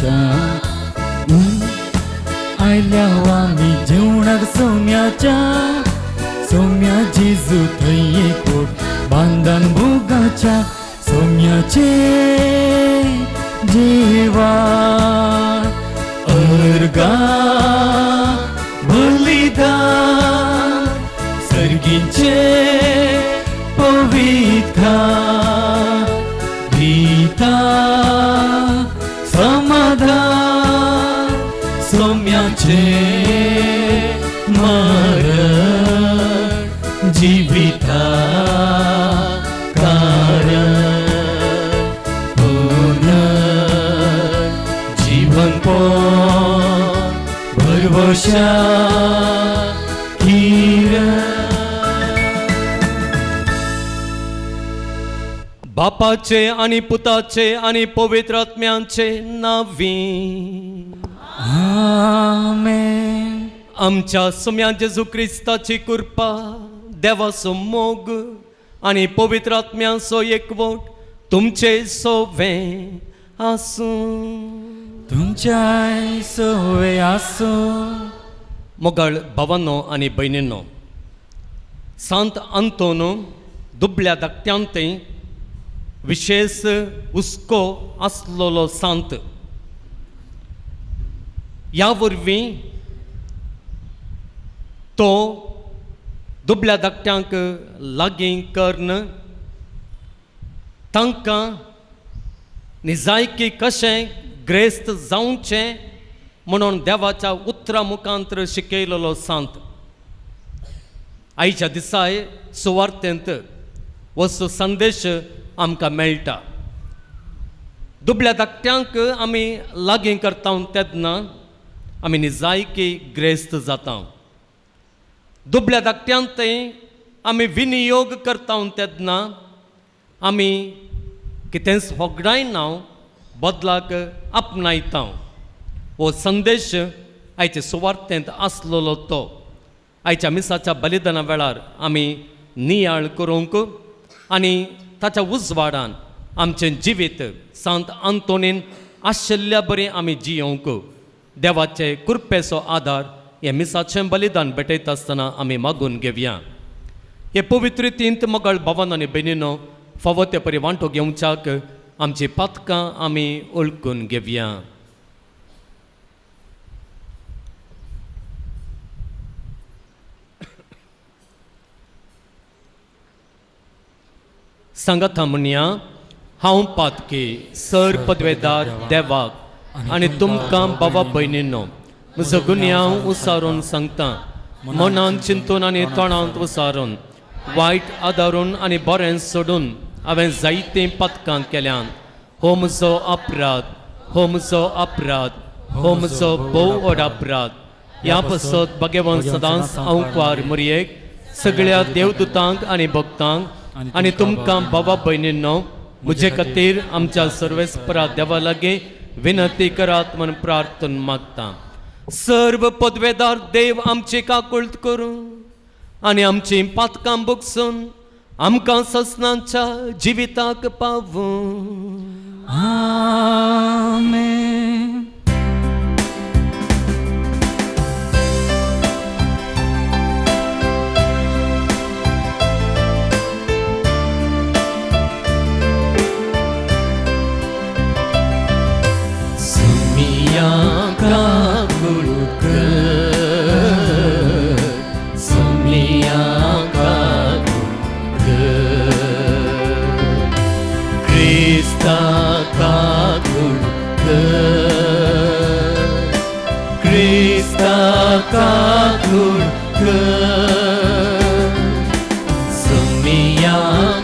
सोम्याच्या. आयल्या आमी जेवणाक सोम्याच्या, सोम्या जेजू थंय एकवट बांदान भोगाच्या, सोम्याचे जेवण अर्गा बलिदान सर्गीचे पवित्र दिता समाधान, सोम्याचे मरण जिविता कारण, पुनर जीवन भरवशा किरण. बापाचे आनी पुताचे आनी पवित्र आत्म्याचे नावी. आमेन. आमच्या सुम्या जेजू क्रिस्ताची कृपा, देवाचो मोग आनी पवित्र आत्म्याचो एकवट तुमचे सोवे आसूं. तुमच्याय सोवे आसूं. मोगाळ भावांनो आनी भयणींनो, सांत आंतोन दुबल्या धाकट्यांत विशेश हुस्को आसलेलो सांत. ह्या वरवीं तो दुबल्या धाकट्यांक लागीं करून तांकां निजायकी कशें ग्रेस्त जावचें म्हणून देवाच्या उतरा मुखांतर शिकयलेलो सांत. आयच्या दिसाय सुवार्तेंत वस्तू संदेश आमकां मेळटा. दुबल्या धाकट्यांक आमी लागीं करता तेन्ना आमी निजायकी ग्रेस्त जाता. दुबल्या धाकट्यांत थंय आमी विनियोग करता तेन्ना आमी कितेंच होगडायना, बदलाक आपणायता. हो संदेश आयचे सुवार्तेंत आसलेलो तो आयच्या मिसाच्या बलिदाना वेळार आमी नियाळ करूंक आनी ताच्या उजवाडान आमचें जिवीत सांत आंतोनीन आशिल्ल्या बरी आमी जियोवंक देवाचे कृपेचो आदार हे मिसाचें बलिदान भेटयता आसतना आमी मागून घेवया. हे पवित्रतींत मोगाळ भावान आनी भयणीनो, फावो ते परी वांटो घेवच्याक आमची पातकां आमी वळखून घेवया. सांगाता म्हणया, हांव पातकी सर पदवेदार देवाक आनी तुमकां बाबा भयणीनो म्हजो गुन्यांव उसारून सांगता. मनान चिंतून आनी तोंडांत उसारून, वायट आदारून आनी बरें सोडून हांवें जायतीं पातकां केल्यान. हो म्हजो अपराध, हो म्हजो अपराध, हो म्हजो भोव व्हड अपराध. ह्या पासत भगवान सदांच हांव कुवार मुरयेक, सगळ्या देवदूतांक आनी भक्तांक आनी तुमकां बाबा भयणींनो म्हजे खातीर आमच्या सर्वेस्परा देवा लागीं विनंती करात म्हूण प्रार्थना मागता. सर्व पदवेदार देव आमची काकुळट करूं आनी आमची पातकां भोगसून आमकां ससनाच्या जिविताक पावूं. आमेन. सुमिया काकुळट कर, सुमिया काकुळट कर, क्रिस्ता काकुळट कर, क्रिस्ता काकुळट कर, सुमिया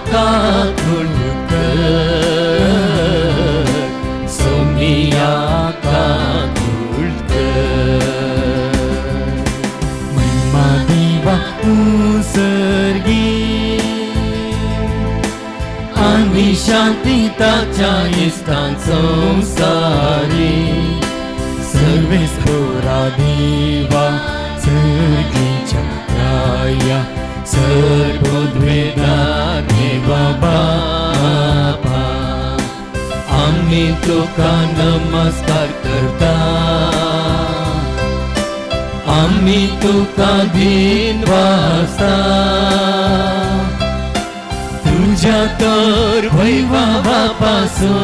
काकुळट कर, सुमिया काकुळट कर. महिमा देवा सर्गी आनी शांती ताच्या इश्टां संवसारी. सर्वेस्परा देवा सर्गीच्या राया, सर्वद्वेदा देवा बापा, आमी आमी तुका नमस्कार करता, आमी तुका दिनवासता। तुज्या तर वैभवापासून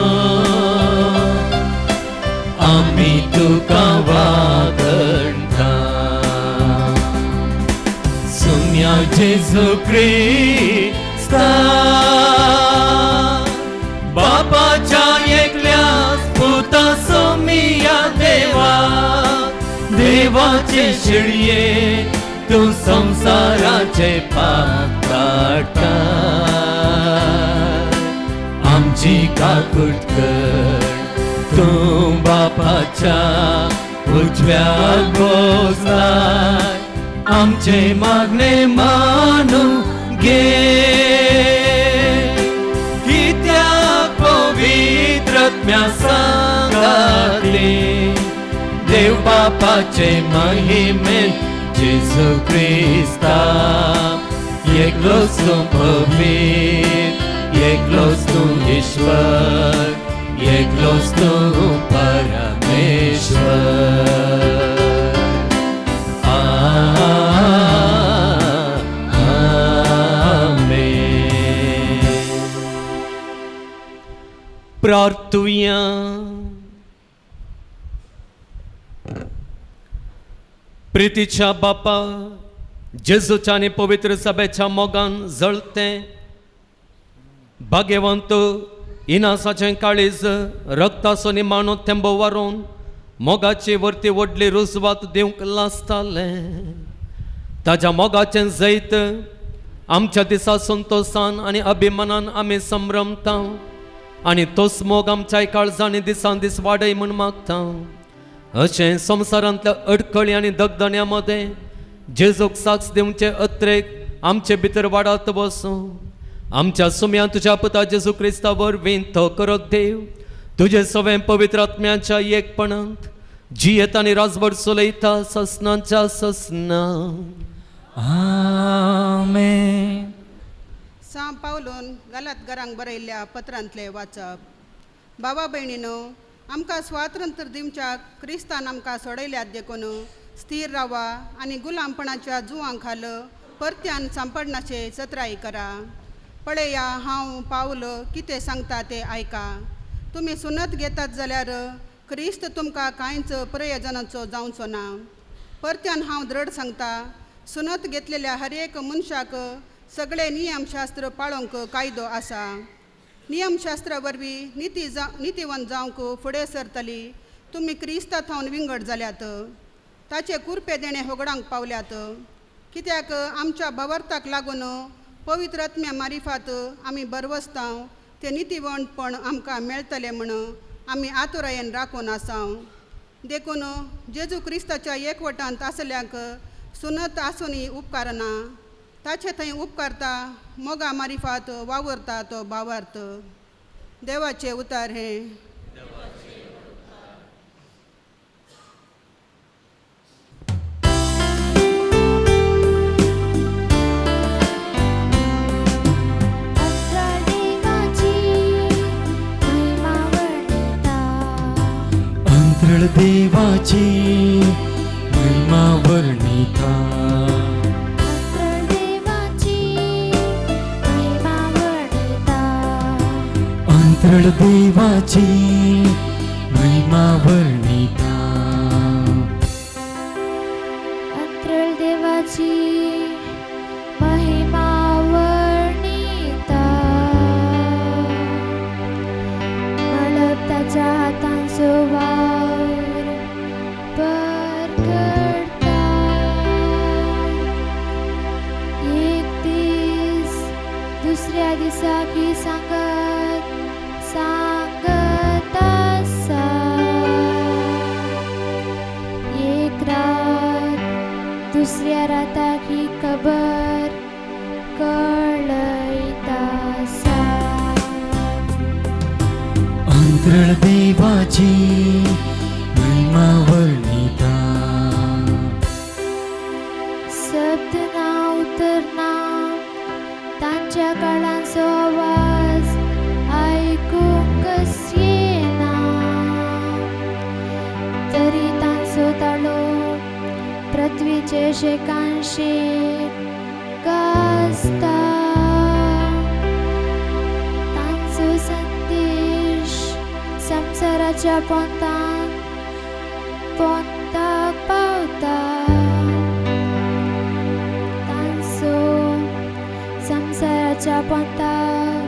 आमी तुका वागणता। सुम्या जेजू क्रिस्ता बापाच्या एकल्या पुता सोमिया देवा, देवाचे शिळये तूं संवसाराचे पाप काडटा। आमची काकूट कर तूं बापाच्या उजव्या बसलाय, आमचे मागणे मानून घे। कित्याक पवित्र आत्म्या सांगाते देव बापाचे महिमे जेजू क्रिस्ता, एकलोच तूं पवित्र, एकलोच तूं ईश्वर, एकलोच तूं परमेश्वर। आमेन। प्रार्थुया। प्रितीच्या बापा, जेजूच्या आनी पवित्र सभेच्या मोगान जळतें भाग्यवंत इनासाचें काळीज रक्ताचो निमाणो थेंबो वारोवन मोगाची वरती व्हडली रुजवात दिवंक लासतालें। ताज्या मोगाचें जैत आमच्या दिसा संतोसान आनी अभिमानान आमी संभ्रमता आनी तोच मोग आमच्या काळजांनी दिसान दीस वाडय म्हूण मागता। अशें संवसारांतल्या अडखळी आनी दगदण्या मदें जेजूक साक्ष दिवचे अत्रेक आमचे भितर वाडत बसूं। आमच्या सुम्या तुज्या पुता जेजू क्रिस्ता वरवीं तो करत देव तुजे सवें पवित्र आत्म्याच्या एकपणांत जियेत आनी राजवट चलयता ससनाच्या ससना। आमेन। सां पावलून गलत घरांक बरयल्ल्या पत्रांतलें वाचप। बाबा भयणीनो, आमकां स्वातंत्र्य दिवच्याक क्रिस्तान आमकां सोडयल्यात देखून स्थीर रावा आनी गुलामपणाच्या जुवां खाल परत्यान सांपडनाशे चत्राय करा। पळया हांव पावल कितें सांगता तें आयका। तुमी सुनत घेतात जाल्यार क्रिस्त तुमकां कांयच प्रयोजनाचो जावचो ना। परत्यान हांव दृढ सांगता, सुनत घेतलेल्या हर एक मनशाक सगळे नियमशास्त्र पाळोवंक कायदो आसा। नियमशास्त्रा वरवीं नितीवंत जावंक फुडें सरतली तुमी क्रिस्ता थावन विंगड जाल्यात, ताचे कुरपे देणे होगडांक पावल्यात। कित्याक आमच्या भावार्थाक लागून पवित्र आत्म्या मारिफात आमी बरवसतांव ते नितीवंतपण आमकां मेळटलें म्हण आमी आतुरायेन राखून आसाव। देखून जेजू क्रिस्ताच्या एकवटांत आसल्यांक सुनत आसूनय उपकारना, ताचे थंय उपकारता मोगा मारिफात वावुरता तो भावार्थ। देवाचे उतार हें। अंतराळ देवाची महिमा वर्णिता, अंतराळ देवाची महिमा वर्णिता, अंतराळ देवाची महिमा वर्णिता। मळब ताच्या हातांचो वावर परगटता। एक दीस दुसऱ्या दिसाक ही सांगत सांगत आसा, एक रात दुसऱ्या राताक ही खबर कळयता आसा। अंतराळ देवाची महिमा वर्णिता, शब्द ना उतर ना तांच्या काळांचो आवाज आयकूंकच येना। रातीचे शेकानशेक गाजता. तांचो संदेश संवसाराच्या पोंतान पोंताक पावता. तांचो संवसाराच्या पोंताक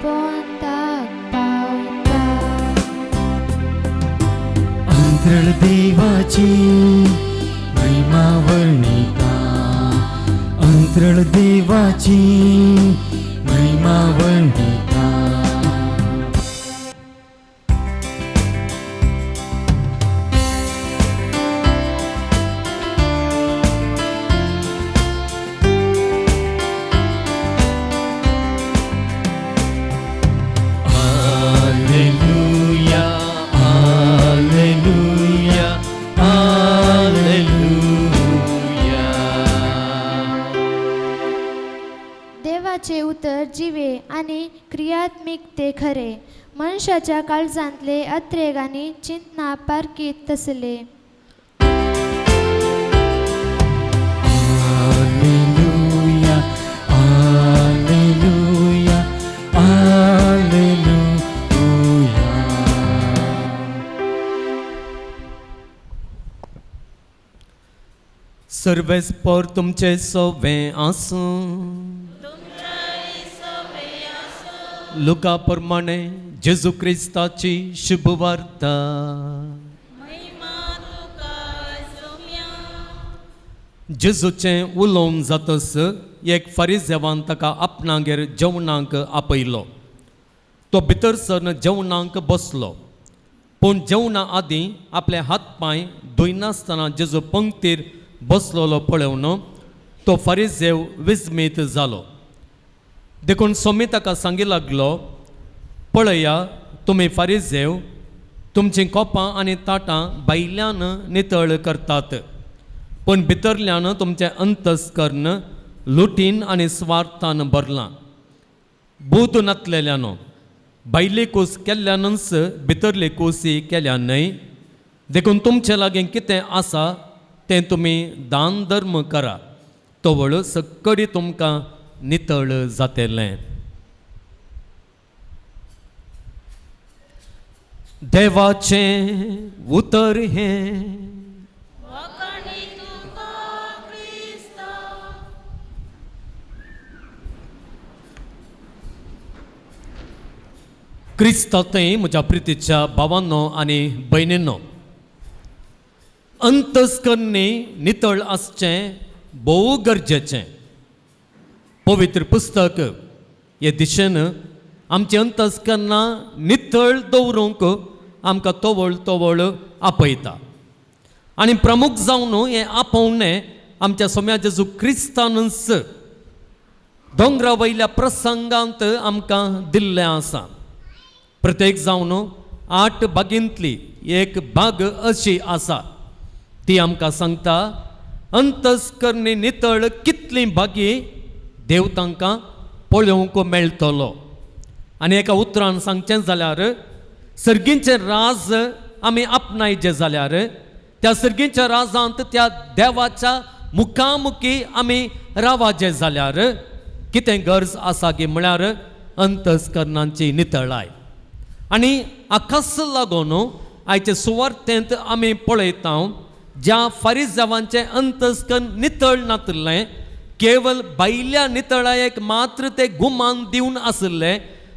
पोंताक पावता. अंतरळ देवाची महिमा वर्णिता, अंतरळ देवाची महिमा वर्णिता. Alleluia, Alleluia, Alleluia. देवाचे उतर जिवे आनी क्रियात्मीक ते खरे, मनशाच्या काळजांतले अत्रेग आनी चिंतना पारखीत तसले. Alleluia, Alleluia, Alleluia. सर्वेस्पर तुमचे सोवे आसूं. लुका प्रमाणे जेजू क्रिस्ताची शुभवार्ता. जेजूचें उलोवन जातस एक फारीजेवान ताका आपणागेर जेवणाक आपयलो. तो भितर सरन जेवणाक बसलो, पूण जेवणा आदीं आपले हात पांय धुयनासतना जेजू पंक्तीर बसलेलो पळोवन तो फारीजेव विस्मीत जालो. देखून सोमी ताका सांगी लागलो, पळया, तुमी फारीजेव तुमचीं कोपां आनी ताटां भायल्यान नितळ करतात, पूण भितरल्यान तुमचें अंतस्कर्ण लुटीन आनी स्वार्थान भरलां. बूद नातलेल्यानो, भायली कूस केल्ल्यानूच भितरली कुसी केल्या न्हय? देखून तुमचे लागीं कितें आसा तें तुमी दान धर्म करा, तवळ सक्कडी तुमकां नितळ जातलें. देवाचें उतर हें. क्रिस्तांतय म्हज्या प्रितीच्या भावांनो आनी भयणींनो, अंतस्करणी नितळ आसचें भोव गरजेचें. पवित्र पुस्तक हे दिशेन आमचें अंतस्करणां नितळ दवरूंक आमकां तवळ तवळ आपयता आनी प्रमुख जावन हें आपोवणें आमच्या सोम्या जेजू क्रिस्तानूच दोंगरा वयल्या प्रसंगांत आमकां दिल्लें आसा. प्रत्येक जावन 8 बागींतली एक बाग अशी आसा, ती आमकां सांगता अंतस्करणी नितळ कितली बागी देव तांकां पळोवंक मेळटलो. आनी एका उतरान सांगचें जाल्यार सर्गींचें राज आमी आपणायचें जाल्यार त्या सर्गींच्या राजांत त्या देवाच्या मुखामुखी आमी रावाचें जाल्यार कितें गरज आसा की म्हळ्यार अंतस्करणांची नितळाय. आनी आकास लागून आयचे सुवार्थेंत आमी पळयता ज्या फारीजावांचें अंतस्कर्ण नितळ नातिल्लें, केवल भायल्या नितळायेक मात्र ते गुमान दिवन आशिल्ले,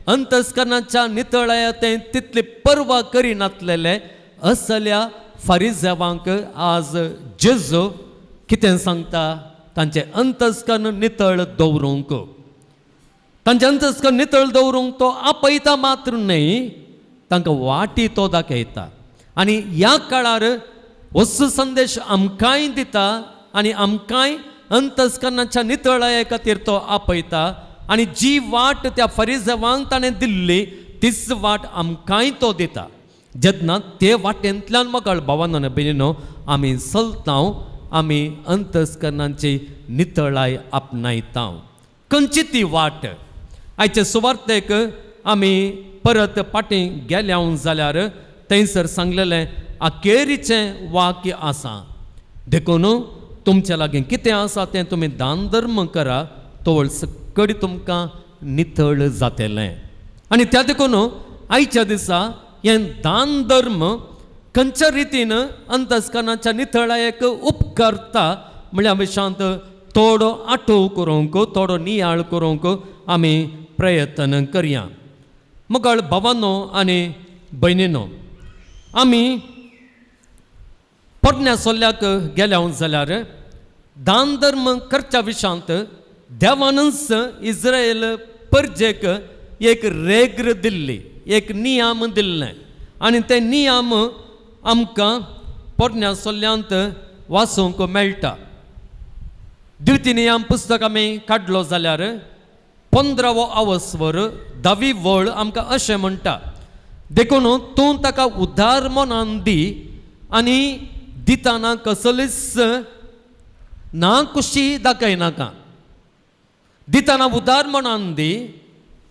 अंतस्करणाच्या नितळाया ते तितली पर्वा करिनातलेले, असल्या फारीजेवांक आज जेजू कितें सांगता? तांचें अंतस्कर्ण नितळ दवरूंक. तांचें अंतस्कर्ण नितळ दवरूंक तो आपयता मात्र न्हय, तांकां वाटी तो दाखयता. आनी ह्या काळार वस्तू संदेश आमकांय दिता आनी आमकांय अंतस्करणाच्या नितळाये खातीर तो आपयता. आनी जी वाट त्या फरिजवांक ताणें दिल्ली तीच वाट आमकांय तो दिता. जेन्ना ते वाटेंतल्यान मगळ भावानो आनी भयणीनो आमी चलता, आमी अंतस्करणाची नितळाय आपणायता. खंयची ती वाट? आयचे सुवार्तेक आमी परत फाटीं गेल्या जाल्यार थंयसर सांगलेलें अखेरीचें वाक्य आसा, देखून तुमच्या लागीं कितें आसा तें तुमी दान धर्म करा, तवळ सकडी तुमकां नितळ जातलें. आनी त्या देखून आयच्या दिसा हें दान धर्म खंयच्या रितीन अंतस्करणाच्या नितळायेक उपकारता म्हळ्यार विशांत थोडो आठोव करूंक, थोडो नियाळ करूंक आमी प्रयत्न करया. मुखार भावानो आनी भयणीनो, आमी पोरण्या सोल्ल्याक गेल्या जाल्यार दान धर्म करच्या विशांत देवानूच इस्रायल परजेक एक रेग्र दिल्ली, एक नियम दिल्लें आनी ते नियम आमकां पोरण्या सोल्ल्यांत वाचूंक मेळटा. द्वितीय नियम पुस्तक आमी काडलो जाल्यार 15वो अवस्वर 10वी वळ आमकां अशें म्हणटा, देखून तूं ताका उदार मनान दी आनी दिताना कसलीच ना कुशी दाखयनाका. दिताना उदार मनान दी,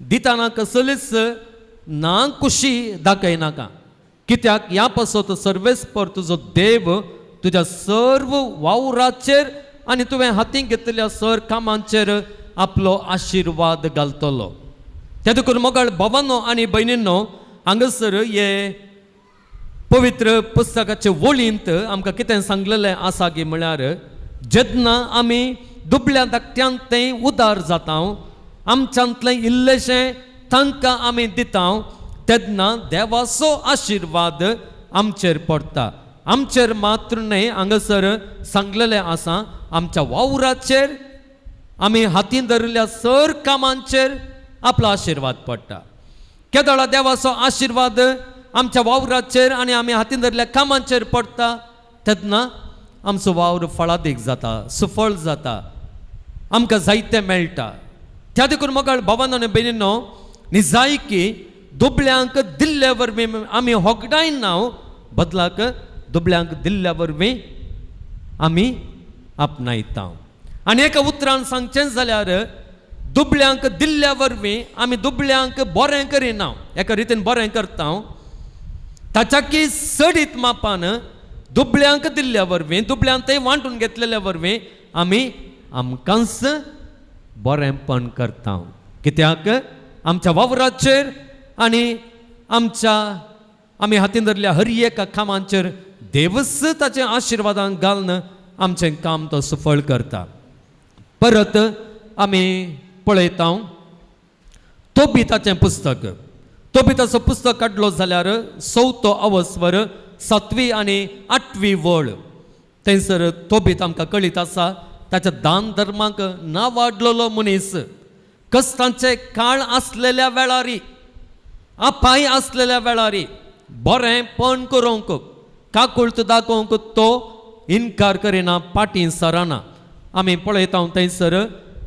दिताना कसलीच ना कुशी दाखयनाका, कित्याक ह्या पासत सर्वेस्पर तुजो देव तुज्या सर्व वावराचेर आनी तुवें हातीं घेतिल्ल्या सर कामांचेर आपलो आशिर्वाद घालतलो. ते देखून मोगाळ भावानो आनी भयणींनो, हांगासर हे पवित्र पुस्तकाचे वळींत आमकां कितें सांगलेलें आसा की म्हळ्यार जेन्ना आमी दुबल्या धाकट्यांत तें उदार जाता, आमच्यांतलें इल्लेशें तांकां आमी दिता, तेन्ना देवाचो आशिर्वाद आमचेर पडटा. आमचेर मात्र न्हय, हांगासर सांगलेलें आसा आमच्या वावराचेर, आमी हातीन धरिल्ल्या सर कामांचेर आपलो आशिर्वाद पडटा. केदोळा देवाचो आशिर्वाद आमच्या वावराचेर आनी आमी हातीन धरिल्ल्या कामांचेर पडटा, तेन्ना आमचो वावर फळादीक जाता, सुफळ जाता, आमकां जायतें मेळटा. त्या देखून मोगाळ भावानो आनी भयणींनो, निजायकी दुबळ्यांक दिल्ले वरवीं आमी होगडायना, बदलाक दुबळ्यांक दिल्ल्या वरवीं आमी आपणायता. आनी एका उतरान सांगचें जाल्यार दुबळ्यांक दिल्ल्या वरवीं आमी दुबळ्यांक बरें करिना, एका रितीन बरें करता, ताच्याकी चडीत मापान दुबळ्यांक दिल्ल्या वरवीं, दुबळ्यांक तें वांटून घेतलेल्या वरवीं आमी आमकांच बरेंपण करता. कित्याक आमच्या वावराचेर आनी आमच्या आमी हातीन धरल्या हर एका कामांचेर देवच ताचे आशिर्वादान घालून आमचें काम तो सफळ करता. परत आमी पळयता तोबिताचें पुस्तक, तोबिताचो पुस्तक काडलो जाल्यार 4थो अवस्वर 7वी आनी 8वी वळ थंयसर तोबीत आमकां कळीत आसा ताच्या दान धर्माक ना वाडलेलो मनीस कश्टांचे काळ आसलेल्या वेळारी, आपाय आसलेल्या वेळारी बरेंपण करूंक, काकुळट दाखोवंक तो इनकार करिना, पाटीं सरना. आमी पळयता थंयसर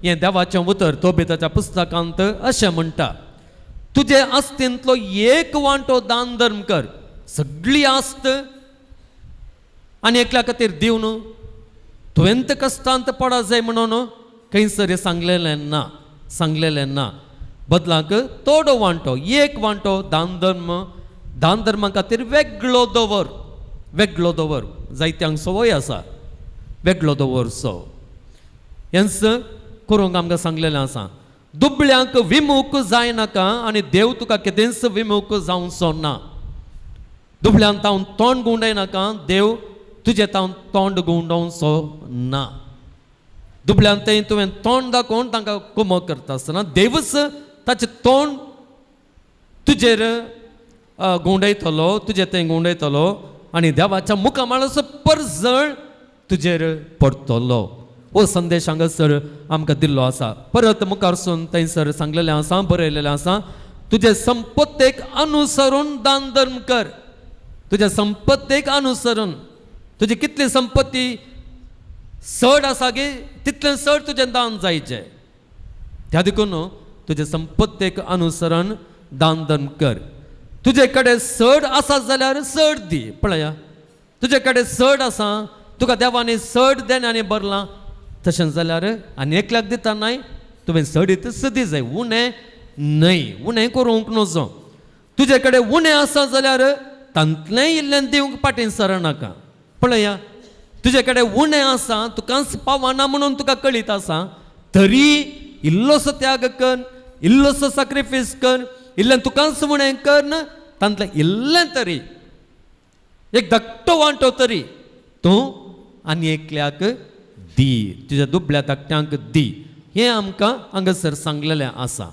हें देवाचें उतर तोबिताच्या पुस्तकांत अशें म्हणटा, तुजे आस्तींतलो एक वांटो दान धर्म कर, सगळी आस्त आनी एकल्या खातीर दिवन तुवें कश्टांत पडा जाय म्हणून खंयसर सांगलेलें ना, सांगलेलें ना. बदलाक थोडो वांटो, एक वांटो दान धर्म, दान धर्मा खातीर वेगळो दवर, वेगळो दवर. जायत्यांक संवय आसा वेगळो दवरचो. हेंच करूंक आमकां सांगलेलें आसा. दुबळ्यांक विमूक जायनाका आनी देव तुका कितेंच विमूक जावचो ना. दुबळ्यांक तावन तोंड गुंवडायनाका, देव तुजें तावन तोंड गुंवडावचो ना. दुबळ्यांक तें तुवें तोंड दाखोवन तांकां कुमक करता आसतना देवच ताचें तोंड तुजेर गुंवडायतलो, तुजें तें गुंवडायतलो आनी देवाच्या मुखामळाचो परजळ तुजेर पडटलो. हो संदेश हांगासर आमकां दिल्लो आसा. परत मुखारसून थंयसर सांगलेलें आसा, बरयलेलें आसा, तुजे संपत्तेक अनुसरून दान धर्म कर. तुज्या संपत्तेक अनुसरून, तुजी कितली संपत्ती चड आसा गे तितलें चड तुजें दान जायचें. त्या देखून तुजे संपत्तेक अनुसरण दान धर्म कर. तुजे कडेन चड आसा जाल्यार चड दी. पळया, तुजे कडेन चड आसा, तुका देवांनी चड देण्यांनी भरलां, तशें जाल्यार आनी एकल्याक दिता न्हय, तुवें चडीत दी जाय, उणें न्हय, उणें करूंक नजो. तुजे कडेन उणें आसा जाल्यार तांतलें इल्लें दिवंक फाटीं सरनाका. पळया, तुजे कडेन उणें आसा, तुकाच पावना म्हणून तुका कळीत आसा, तरी इल्लोसो त्याग कर, इल्लोसो सॅक्रिफायस कर, इल्लें तुकाच उणें कर, तांतलें इल्लें तरी एक धाकटो वांटो तरी तूं आनी एकल्याक दी, तुज्या दुबळ्या धाकट्यांक दी. हें आमकां हांगासर सांगलेलें आसा.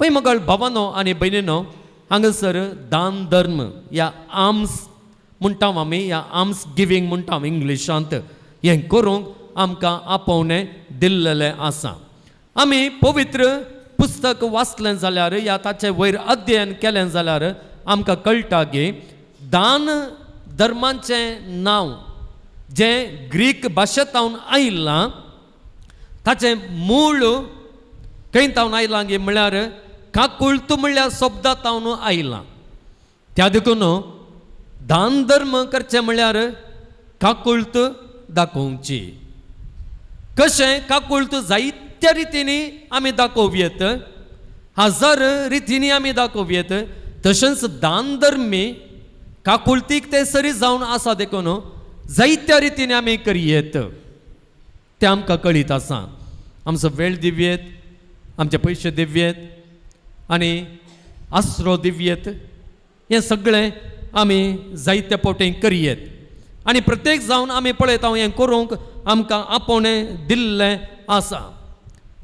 पळय मगळ भावानो आनी भयणीनो, हांगासर दान धर्म या आर्म्स म्हणटा आमी, या आर्म्स गिवींग म्हणटा इंग्लिशांत, हें करूंक आमकां आपोवणें दिल्लेलें आसा. आमी पवित्र पुस्तक वाचलें जाल्यार या ताचें वयर अध्ययन केलें जाल्यार आमकां कळटा की दान धर्माचें नांव जें ग्रीक भाशेंतावन आयलां ताचें मूळ खंय तावन आयलां गी म्हळ्यार काकुळत म्हणल्यार शब्दा तावन आयलां. त्या देखून दान धर्म करचें म्हळ्यार काकुळत दाखोवची. कशें काकुळत जायत्या रितींनी आमी दाखोवयेत, हजार रितींनी आमी दाखोवयेत. तशेंच दान धर्मी काकुळतीक ते सरी जावन आसा देखून जायत्या रितींनी आमी करयेत. तें आमकां कळीत आसा. आमचो वेळ दिवयेत, आमचे पयशे दिवयेत आनी आसरो दिवयेत. हें सगळें आमी जायते फावटी करयेत आनी प्रत्येक जावन आमी पळयता हें करूंक आमकां आपोवणें दिल्लें आसा.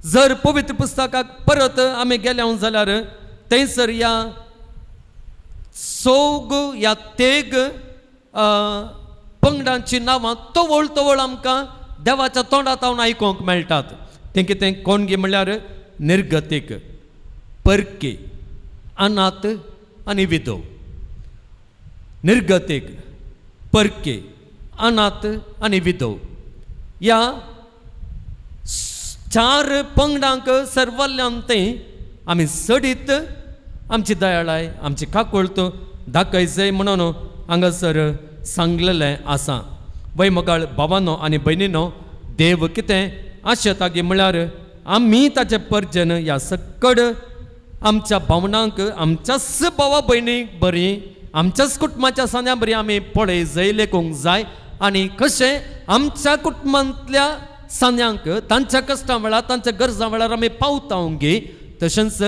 जर पवित्र पुस्तकाक परत आमी गेल्या जाल्यार थंयसर ह्या चौग या तेग पंगडांची नांवां तवळ तवळ आमकां देवाच्या तोंडांत आयकूंक मेळटात. तें कितें कोण गी म्हणल्यार निर्गतीक, परकी, अनाथ आनी विधव. निर्गतीक, परकी, अनाथ आनी विधव ह्या चार पंगडांक सर्वल्यान तें आमी सडीत आमची दयाळाय, आमची काकुळत दाखय जाय म्हणून हांगासर सांगलेलें आसा. वय मोगाळ भावानो आनी भयणीनो, देव कितें आशेता गी म्हळ्यार आमी ताचे परजन ह्या सकड आमच्या भावनांक, आमच्याच भावा भयणीक बरी, आमच्याच कुटुंबाच्या सांद्या बरी आमी पळय जाय, लेखूंक जाय. आनी कशें आमच्या कुटुंबांतल्या सांद्यांक तांच्या कश्टां वेळार, तांच्या गरजां वेळार आमी पावता गी, तशेंच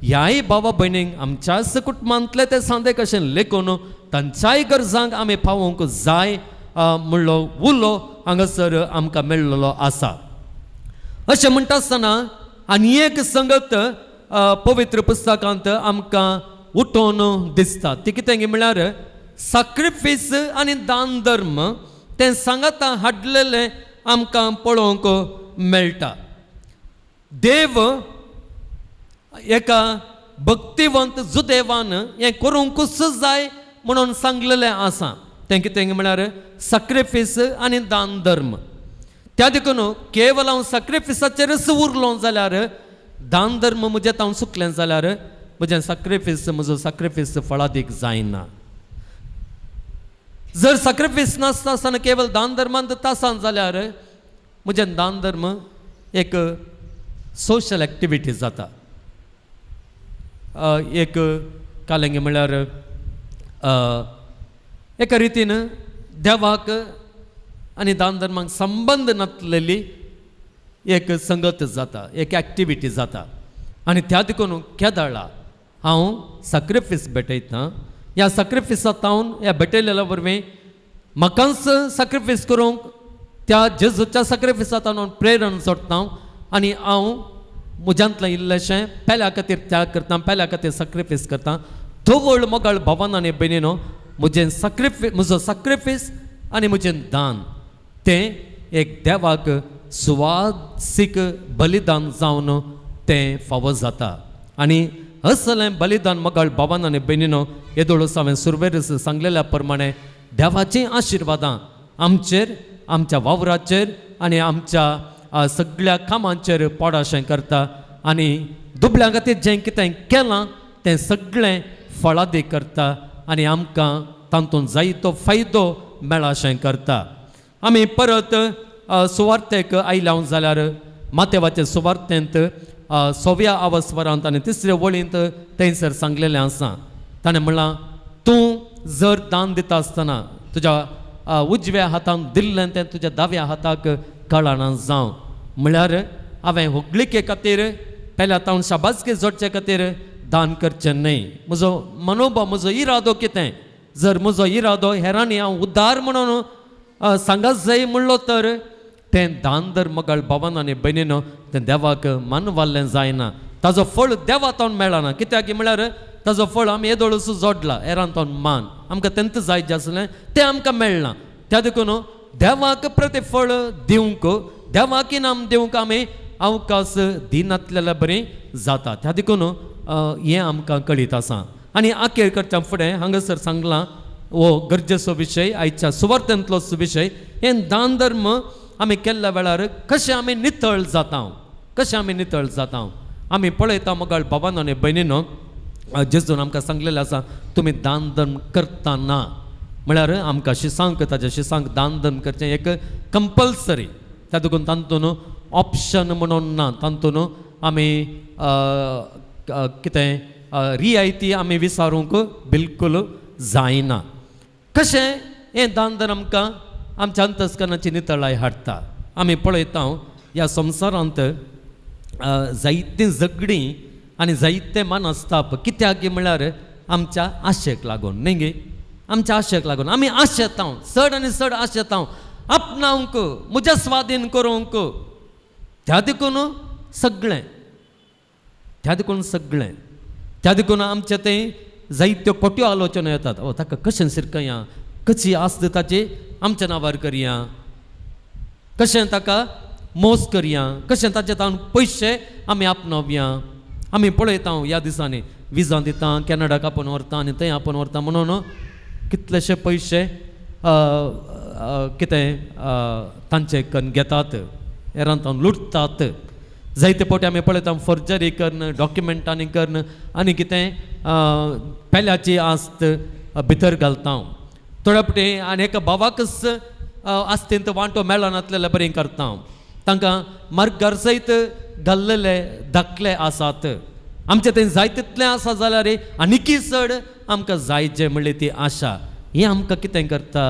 ह्याय भावा भयणींक आमच्याच कुटुंबांतले ते सांदे कशें लेखून तांच्याय गरजांक आमी पावोवंक जाय म्हणलो उलो हांगासर आमकां मेळ्ळलो आसा. अशें म्हणटा आसतना आनी एक संगत पवित्र पुस्तकांत आमकां उठोवन दिसता. ती कितें म्हणल्यार साक्रिफीस आनी दान धर्म तें सांगाता हाडलेलें आमकां पळोवंक मेळटा. देव एका भक्तिवंत जुदेवान हें करूंकूच जाय म्हणून सांगलेलें आसा. तें कितें म्हणल्यार साक्रिफीस आनी दान धर्म. त्या देखून केवल हांव साक्रिफिसाचेरच उरलो जाल्यार, दान धर्म म्हजें हांव चुकलें जाल्यार म्हजें साक्रिफीस, म्हजो साक्रिफीस फळादीक जायना. जर साक्रिफीस नासता आसतना केवल दान धर्मांत तासान जाल्यार म्हजें दान धर्म एक सोशल एक्टिविटी जाता. एक कालेंगे म्हणल्यार एका रितीन देवाक आनी दान धर्माक संबंद नासलेली एक संगत जाता, एक एक्टिविटी जाता. आनी त्या देखून केदळा हांव साक्रिफीस भेटयता. ह्या साक्रिफिसांत ह्या भेटयलेल्या वरवीं म्हाकाच साक्रिफीस करूंक त्या जेजूच्या साक्रिफिसांत हांव प्रेरण सोडटा आनी हांव म्हज्यांतलें इल्लेशें पेल्या खातीर त्याग करता, पेल्या खातीर साक्रिफीस करता. तवळ मोगाळ भावान आनी भयणीनो, म्हजें साक्रिफी म्हजो साक्रिफीस आनी म्हजें दान तें एक देवाक सुवासीक बलिदान जावन तें फावो जाता. आनी असलें बलिदान मोगाळ भावान आनी भयणीनो, येदोळूच हांवें सुरवेरच सांगलेल्या प्रमाणे देवाचीं आशिर्वादां आमचेर, आमच्या वावराचेर आनी आमच्या सगळ्या कामांचेर पडाशें करता आनी दुबळ्यां खातीर जें कितें केलां तें सगळें फळादीक करता आनी आमकां तातूंत जायतो फायदो मेळाशें करता. आमी परत सुवार्तेक आयल्या जाल्यार मातेवाचे सुवार्तेंत सव्या आवस्वरांत आनी तिसऱ्या वळींत थंयसर सांगलेलें आसा. ताणें म्हणलां, तूं जर दान दिता आसतना तुज्या उजव्या हातान दिल्लें तें तुज्या दाव्या हाताक कळना जावं. म्हळ्यार हांवें होगळिके खातीर पेल्या तावन शाबासकी जोडचे खातीर दान करचें न्हय. म्हजो मनोभाव, म्हजो इरादो कितें, जर म्हजो इरादो हेरांनी हांव उद्धार म्हणून सांगात जाय म्हणलो तर तें दान धर्म मोगाळ भावान आनी भयणीनो तें देवाक मानवाल्लें जायना. ताजो फळ देवा तावन मेळना. कित्याक म्हळ्यार ताजो फळ आमी येदोळूच जोडला हेरान तावन मान आमकां तेंच जाय जें आसलें तें आमकां मेळना. त्या देखून देवाक प्रतिफळ दिवंक, देवाक इनाम दिवंक आमी अवकाश दिनातलेल्या बरी जाता. त्या देखून हें आमकां कळीत आसा. आनी आखेर करच्या फुडें हांगासर सांगलां हो गरजेचो विशय, आयच्या सुवार्थेंतलोच विशय. हें दान धर्म आमी केल्ल्या वेळार कशें आमी नितळ जाता, कशें आमी नितळ जाता. आमी पळयता मोगाळ भावानो आनी भयणीनो, जेजून आमकां सांगलेलें आसा तुमी दान धर्म करतना, म्हळ्यार आमकां शिसांक ताज्या शिसांक दान धर्म करचें एक कंपल्सरी. त्या देखून तातूंत ऑप्शन म्हणून ना, तातूंत आमी कितें रियायती आमी विचारूंक बिलकूल जायना. कशें हें दान धर्म आमकां आमच्या अंतस्करणाची नितळाय हाडटा. आमी पळयता ह्या संवसारांत जायतीं झगडीं आनी जायते मनस्ताप कित्याक म्हळ्यार आमच्या आशेक लागून न्ही गे, आमच्या आशेक लागून आमी आशेता, चड आनी चड आशेता आपणावंक, म्हज्या स्वाधीन करूंक. त्या देखून सगळें, त्या देखून सगळें, त्या देखून आमचे थंय जायत्यो खोट्यो आलोचना येतात. ओ ताका कशें शिरकया, कशी आस्त ताची आमच्या नांवार करया, कशें ताका मोस करया, कशें ताचे तावन पयशे आमी आपणावया. आमी पळयता ह्या दिसांनी विजा दिता, कॅनडाक आपोवन व्हरता आनी थंय आपोवन व्हरता म्हणून कितलेशे पयशे कितें तांचे कन्न घेतात, हेरान तावन लुटतात. जायते फावटी आमी पळयता फोर्जरी कन्न, डॉक्युमेंटांनी कन्न आनी कितें पेल्याची आस्त भितर घालता. थोड्या फावटी आनी एका भावाकच आस्तेंत वांटो मेळनातलेले बरें करता. तांकां मार्गार सयत घाल्लेले धाकले आसात. आमचें थंय जाय तितलें आसा जाल्यार आनीकय चड आमकां जाय जें म्हणलें ती आशा. हें आमकां कितें करता,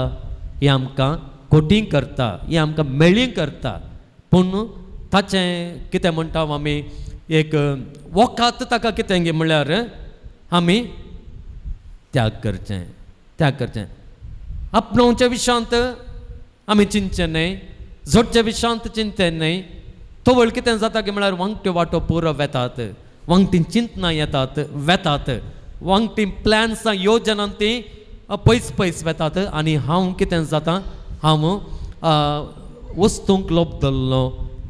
हें आमकां कोटी करता, हें आमकां मेळी करता. पूण ताचें कितें म्हणटा आमी एक वखात ताका कितें गे म्हणल्यार आमी त्याग करचें, त्याग करचें. आपणावच्या विशांत आमी चिंतचें न्हय, जोडच्या विशांत चिंतचें न्हय. तवळ कितें जाता की म्हळ्यार वांगट्यो वाटो पुरो वेतात, वांगटी चिंतनां येतात वेतात, वांगटी प्लॅन्सां योजनां ती पयस पयस वेतात. आनी हांव कितें जाता, हांव वस्तूंक लोब धरलो,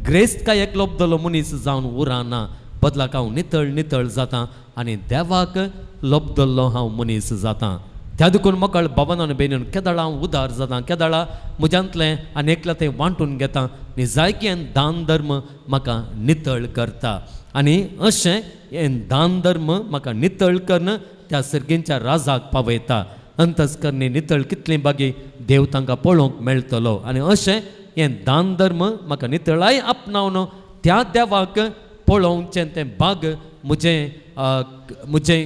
ग्रेस्त काय एक लोब धरलो मनीस जावन उरना, बदलाक हांव नितळ नितळ जाता आनी देवाक लोब धरलो हांव मनीस जाता. त्या देखून मोकळ बाबान आनी भयणीन केदळा हांव उदार जाता, केदळा म्हज्यांतलें आनी एकल्या तें वांटून घेता आनी जायकी हें दान धर्म म्हाका नितळ करता. आनी अशें हें दान धर्म म्हाका नितळ करून त्या सर्गींच्या राजाक पावयता. अंतस्करणी नितळ कितली बागी देव तांकां पळोवंक मेळटलो. आनी अशें हें दान धर्म म्हाका नितळाय आपणावन त्या देवाक पळोवचें तें बाग म्हजें म्हजें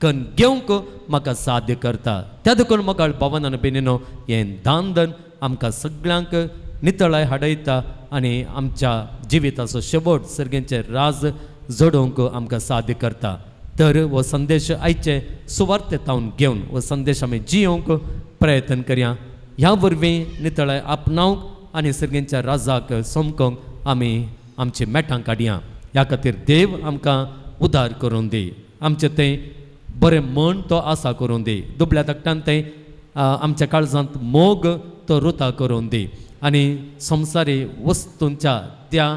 कन घेवंक म्हाका साध्य करता. त्या देखून मोगाळ भावान आनी भयणीनो हें दान धर्म आमकां सगळ्यांक नितळाय हाडयता आनी आमच्या जिविताचो शेवट सर्गेंचें राज जोडोवंक आमकां साध्य करता. तर हो संदेश आयचे सुवार्ते तावन घेवन हो संदेश आमी जियोवंक प्रयत्न करया. ह्या वरवीं नितळाय आपणावंक आनी सर्गेंच्या राजाक समकोंक आमी आमची मेटां काडया. ह्या खातीर देव आमकां उदार करून दी, आमचें तें बरें मन तो आसा करून दी, दुबल्या धाकट्यान तें आमच्या काळजांत मोग तो रुता करून दी आनी संवसारी वस्तूंच्या त्या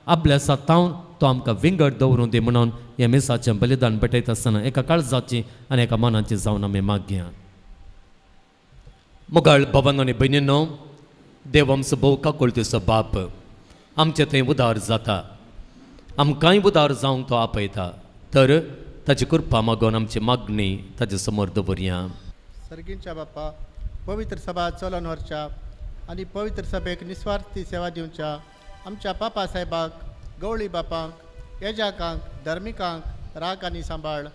अभ्यासा तावन तो आमकां विंगड दवरून दी म्हणून ह्या मिसाचें बलिदान भेटयता आसतना एका काळजाची आनी एका मनाची जावन आमी मागया. मोगाळ भावान आनी भयणीनो, देव आमचो भोव काकुळतीचो बाप, आमचे थंय उदार जाता, आमकांय उदार जावंक तो आपयता. तर ताची कृपा मागून आमची मागणी ताजे समोर दवरया. सर्गींच्या बाप्पा, पवित्र सभा चलोवन व्हरच्या आनी पवित्र सभेक निस्वार्थी सेवा दिवच्या आमच्या पापा साहेबाक, गवळी बापांक, येजाकांक, धर्मिकांक राग आनी सांबाळ,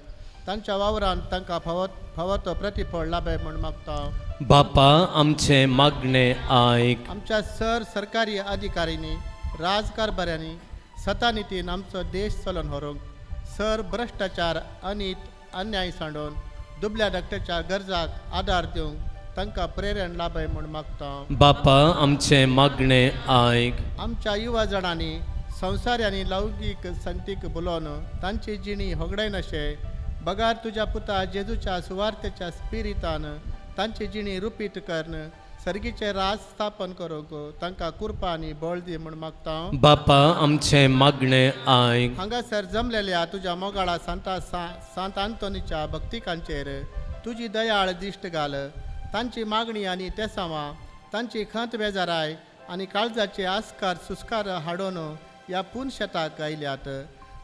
तांच्या वावरान तांकां फावो फावो तो प्रतिफळ लाभे म्हूण मागता. बापा आमचें मागणें आयक। आमच्या सर सरकारी अधिकाऱ्यांनी राजकारभाऱ्यांनी सतानितीन आमचो देश चलोवन व्हरूंक सर भ्रश्टाचार अनीत अन्याय सांडोवन दुबल्या धाकट्याच्या गरजाक आदार दिवंक तांकां प्रेरण लाभय म्हूण मागता। बापा आमचें मागणें आयक। आमच्या युवा जाणांनी संवसार आनी लौकीक संगतीक बोलोवन तांची जिणी होगडायनाशे बगार तुज्या पुता जेजूच्या सुवार्थेच्या स्पिरितान तांची जिणी रुपीत करून सर्गीचें राज स्थापन करूंक तांकां कृपा आनी बळ दी म्हूण मागता। बापा आमचें मागणें आयक। हांगासर जमलेल्या तुज्या मोगाळा सांता सांत आंतोनीच्या भक्तिकांचेर तुजी दयाळ दिश्ट घाल। तांची मागणी आनी तेसावां तांची खंत बेजाराय आनी काळजाचे आस्कार सुस्कार हाडून ह्या पून शेताक आयल्यात।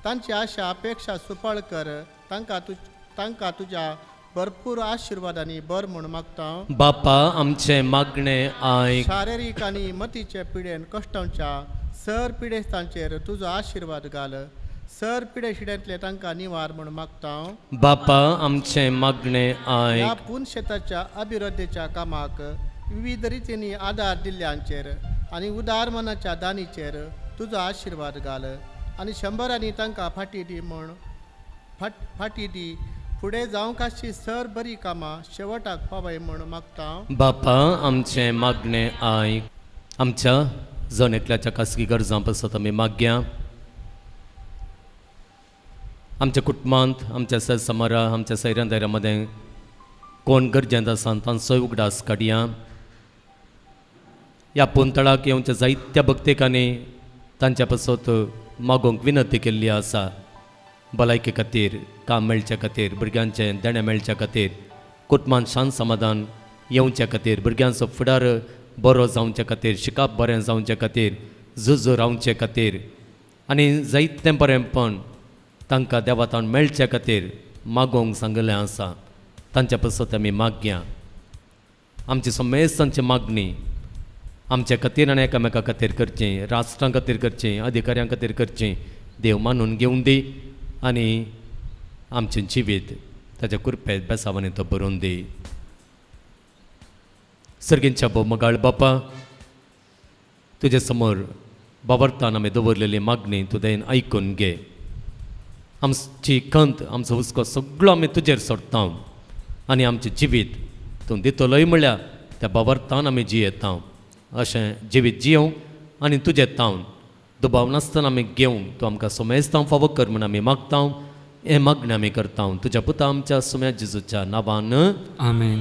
तांची आशा अपेक्षा सुफळ कर। तांकां तुज्या भरपूर आशिर्वादांनी बर म्हूण मागता। बापा आमचें मागणें आयक। शारिरीक आनी मतीचे पिडेन कश्टांच्या सर पिडेस्तांचेर तुजो आशिर्वाद घाल। सर पिडे शिड्यांतले तांकां निवार म्हूण मागता। बापा आमचें मागणें ह्या आयक। पून शेताच्या अभिवृद्धीच्या कामाक विविध रितींनी आदार दिल्ल्यांचेर आनी उदार मनाच्या दानीचेर तुजो आशिर्वाद घाल आनी शंबरांनी तांकां फाटी दी म्हूण फाटी दी फुडें जावंक आसची सर बरी कामां शेवटाक पावय म्हूण मागता। बापा आमचें मागणें आयक। आमच्या जण एकल्याच्या खासगी गरजां पासत आमी मागया। आमच्या कुटुंबांत आमच्या सरसमारा आमच्या सैऱ्यां दायऱ्यां मदें कोण गरजेंत आसा तांचोय उगडास काडया। ह्या पुंतळाक येवच्या जायत्या भक्तिकांनी तांच्या पासत मागोवंक विनंती केल्ली आसा। भलायके खातीर, काम मेळच्या खातीर, भुरग्यांचें देणें मेळच्या खातीर, कुटुंबान शांत समाधान येवच्या खातीर, भुरग्यांचो फुडार बरो जावच्या खातीर, शिकप बरें जावच्या खातीर, जुजू रावचे खातीर आनी जायतें बरेंपण तांकां देवातान मेळच्या खातीर मागोवंक सांगिल्लें आसा। तांच्या पासत आमी मागया। आमची समेस्तांची मागणी आमच्या खातीर आनी एकामेका खातीर करचें, राष्ट्रां खातीर करचें, अधिकाऱ्यां खातीर करचें, देव मानून घेवन दी आनी आमचें जिवीत ताच्या कृपेत बेसावांनी तो बरोवन दी। सर्गींच्या भोव मगाळ बापा, तुजे समोर बाबरतान आमी दवरलेली मागणी तूं दयेन आयकून घे। आमची खंत, आमचो हुस्को सगळो आमी तुजेर सोडटा आनी आमचें जिवीत तूं दितलोय म्हणल्यार त्या बाबरतान आमी जियेता। अशें जिवीत जियोवंक आनी तुजें तावन दुबाव नासतना आमी घेवंक तूं आमकां सोमेस्तांव फावो कर म्हूण आमी मागता। हें मागणें आमी करता तुज्या पुता आमच्या सुम्या जेजूच्या नांवान, आमेन।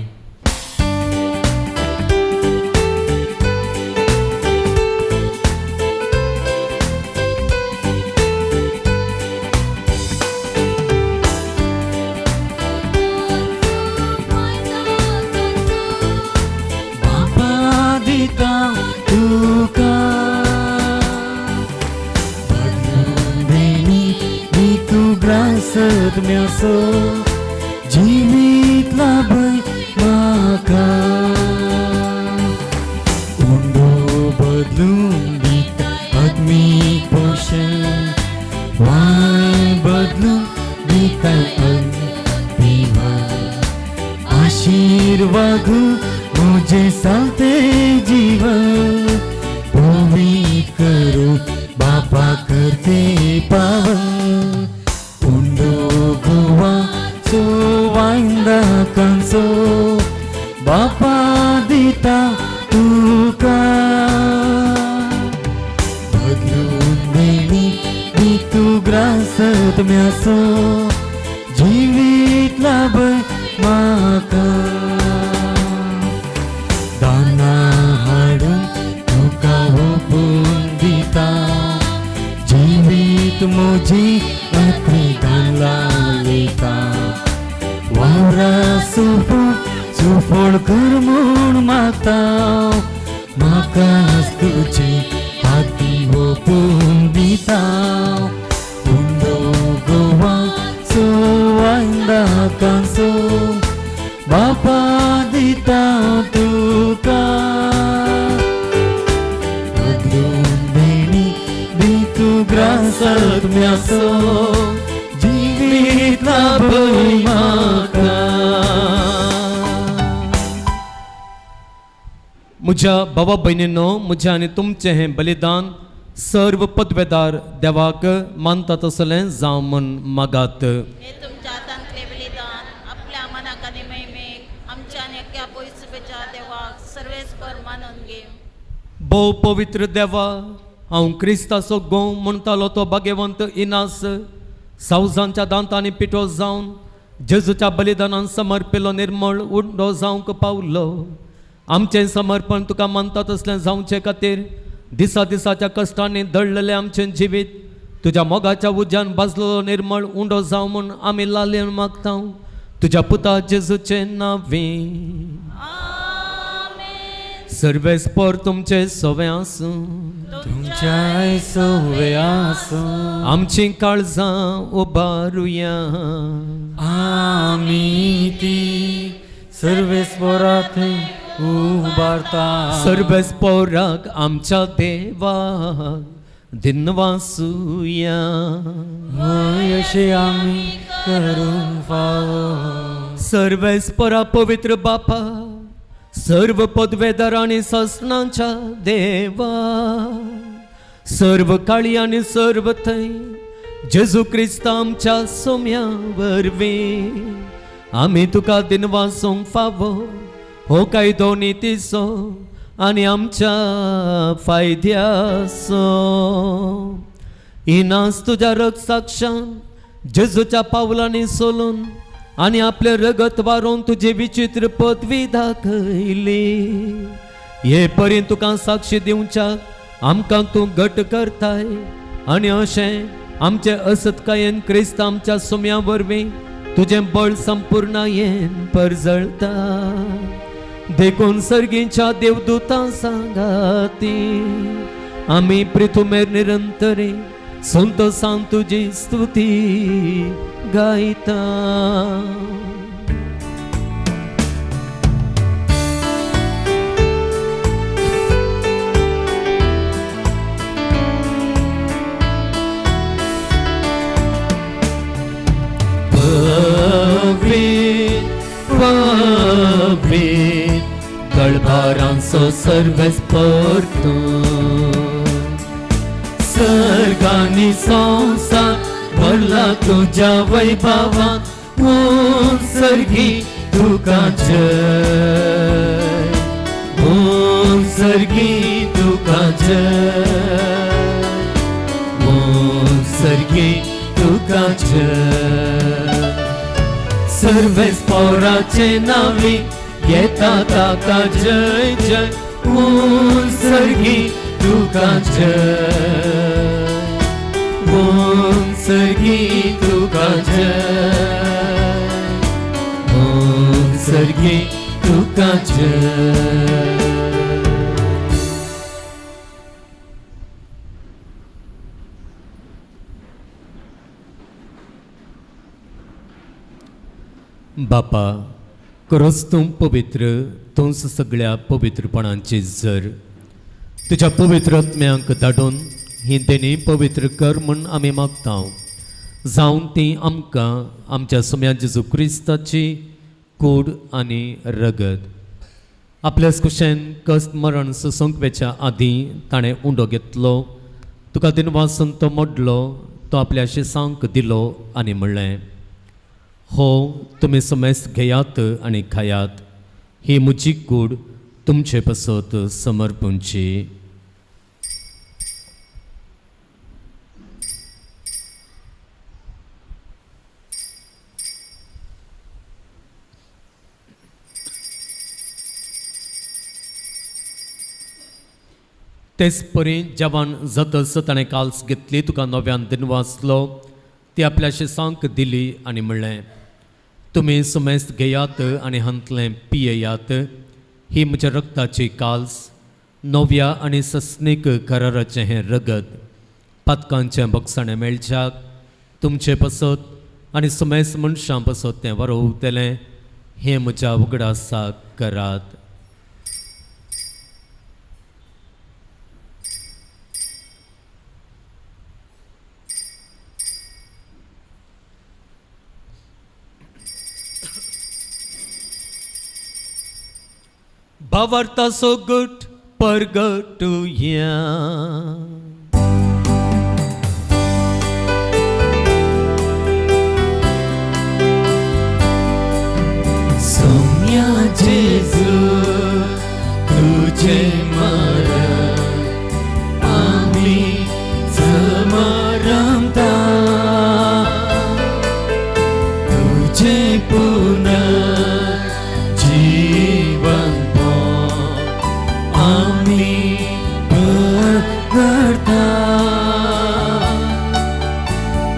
बापा दिता तुका बदलून देणी दी तूं ग्रासत म्यासो जिवीत लाभय म्हाका उंडो बदलून दिता आत्मीक पोशण वाय बदलून दिता अंतिमान आशीर्वाद मुझे सालते जीवन पवित्र करो बापा करते पावन उंडो गोवा सो वायंदा कंसो बापा दिता तुका बदलून देणी दी तूं ग्रासत म्यासो जिवीत लाभय म्हाका दाना हाडून तुका ओपून दिता जिवीत म्हजी अत्री दान लायता वावरा सुफळ सुफळ कर म्हूण मागता म्हाका तुजी हाती ओपून दिता उंडो गोवा सो वायंदा कांसो बापा दिता तुका बदलून देणी दी तूं ग्रासत म्यासो जिवीत लाभय म्हाका। म्हज्या भावा भयणीनो, म्हजें आनी तुमचें हें बलिदान सर्व पदवेदार देवाक मानता तसलें जावं म्हूण मागात. हे तुमच्या हातांतले बलिदान आपल्या मनाक आनी महिमेक आमच्या आनी अख्ख्या पयसुपेच्या देवाक सर्वेस्पर मानून घे. भोव पवित्र देवा, हांव क्रिस्ताचो गोव म्हणटालो तो भाग्यवंत इनास सावजांच्या दांतांनी पिठो जावन जेजूच्या बलिदानान समर्पिल्लो निर्मळ उंडो जावंक पावलो. आमचें समर्पण तुका मानता तसलें जावचे खातीर दिसा दिसाच्या कश्टांनी दळलेलें आमचें जिवीत तुज्या मोगाच्या उज्यान भाजलेलो निर्मळ उंडो जावं म्हूण आमी लालेन मागता तुज्या पुता जेजूचें नांवें. आमेन. सर्वेस्पर तुमचें सवें आसूं. तुमच्याय सवे आसूं. आमचीं काळजां उबारुया. आमी ती सर्वेस्परा थंय उबारता. सर्वेस्पोराक आमच्या देवाक दिनवासुया. हय, अशें आमी करूंक फावो. सर्वेस्परा पवित्र बापा, सर्व पदवेदार आनी सासणाच्या देवा, सर्व काळी आनी सर्व थंय जेजू क्रिस्त आमच्या सोम्या वरवीं आमी तुका दिनवासूंक फावो. हो कायदो नितीचो आनी आमच्या फायद्याचो. इनास तुज्या रगसाक्षान जेजूच्या पावलांनी सोलून आनी आपलें रगत वारोवन तुजी विचित्र पदवी दाखयली. हे परीन तुका साक्षी दिवच्याक आमकां तूं घट करताय आनी अशें आमचे असतकायेन क्रिस्त आमच्या सुम्या वरवीं तुजें बळ संपूर्णायेन परजळता. देखून सर्गीच्या देवदूतां सांगाती आमी पृथुमेर निरंतरी संतोसान तुजी स्तुती गायता. पवीत पवीत गळभारांचो सर्वेस्पर तूं, सर्गांनी संवसार भरला तुज्या वैभवान. सर्गी तुका जय, सर्गी तुका जय, सर्गी तुका जय. सर्वेस्पोराचे नावी घेता ताका जय जय, सर्गी तुका जय, सर्गी तुका जय, सर्गी तुका जय. बापा, खरोच तूं पवित्र, तूंच सगळ्या पवित्रपणांची जर. तुज्या पवित्र आत्म्यांक धाडून ही देणी पवित्र कर म्हूण आमी मागता, जावन ती आमकां आमच्या सुम्या जेजू क्रिस्ताची कूड आनी रगत. आपल्याच कुशेन कस्ट मरण सोंकवेच्या आदीं ताणें उंडो घेतलो, तुका दिनवासून तो मोडलो, तो आपल्या शिसांक दिलो आनी म्हणलें, हो तुमी समेस्त घेयात आनी खायात, ही म्हजी कूड तुमचे पासत समर्पणची. तेच परी जेवण जातच ताणें काल्स घेतली, तुका नव्यान दिनवासलो, ती आपल्या शिसांक दिली आनी म्हणलें, तुमी समेस्त घेयात आनी हांतलें पियेयात, ही म्हज्या रक्ताची काल्स, नव्या आनी सस्नीक कराराचें हें रगत, पातकांचें बक्षाणें मेळच्याक तुमचे पासत आनी समेस्त मनशां पासत तें वरोवतलें, हें म्हज्या उगडासाक करात. भावार्थाचो गट परगटुया. सोम्या जेजू तुझे मरण आमी जमरमता, तुझे पुनर्जीवन आमी करता,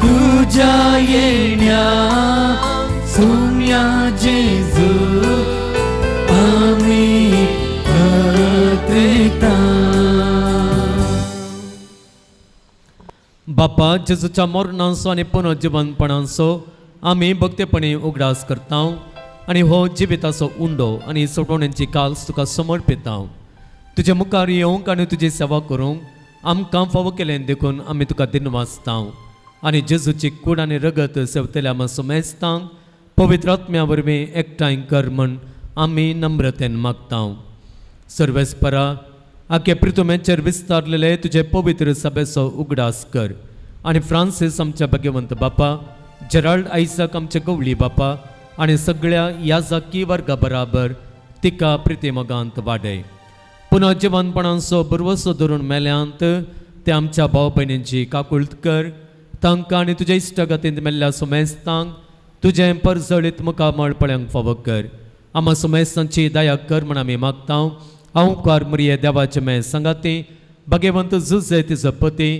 तुझ्या येण्या सोम्या जेजू आमी पत्रेता. बापा, जेजूच्या मरणांचो आनी पुनर्जिवनपणाचो आमी भक्तेपणी उगडास करता आनी हो जिविताचो उंडो आनी सोडवण्यांची काल्स तुका समर्पिता. तुजे मुखार येवंक आनी तुजी सेवा करूंक आमकां फावो केलें देखून आमी तुका दिनवासता आनी जेजूची कूड आनी रगत सेवतल्या आमकां सुमेस्तांक पवित्र आत्म्या वरवीं एकठांय कर म्हण आमी नम्रतेन मागता. सर्वेस्परा, आखे प्रितुमेचेर विस्तारलेले तुजे पवित्र सभेचो उगडास कर आनी फ्रांसीस आमच्या भाग्यवंत बापा, जेराल्ड आयसाक आमचे गवळी बापा आनी सगळ्या याजाकी वर्गा बराबर तिका प्रितीमोगांत वाडय. पुनः जिवनपणांचो बरवसो धरून मेल्यांत ते आमच्या भाव भयणींची काकुळट कर. तांकां आनी तुज्या इश्टागतींत मेल्ल्या सुमेस्तांक तुजें परजळीत मुखामळ पळोवंक फावो कर. आमा सुमेस्तांची दया कर म्हण आमी मागता. हांव मुरये देवाचे मे सांगाती भगवंत जुजे तिजो पती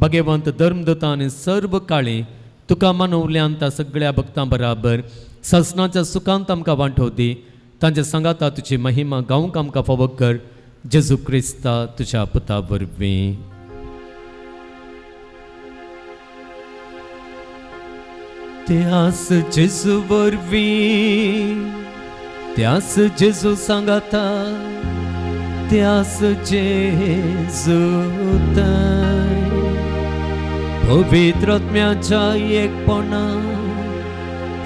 भगवंत धर्मदूता आनी सर्व काळी तुका मानवल्यान त्या सगळ्या भक्तां बराबर ससनाच्या सुखांत आमकां वांटो दी. तांच्या सांगाता तुजी महिमा गावंक आमकां फावो कर. जेजू क्रिस्ता तुज्या पुता वरवीं. त्यास जेजू वरवीं, त्यास जेजू सांगाता, त्यास जेजू पवित्र आत्म्याच्या एकपणा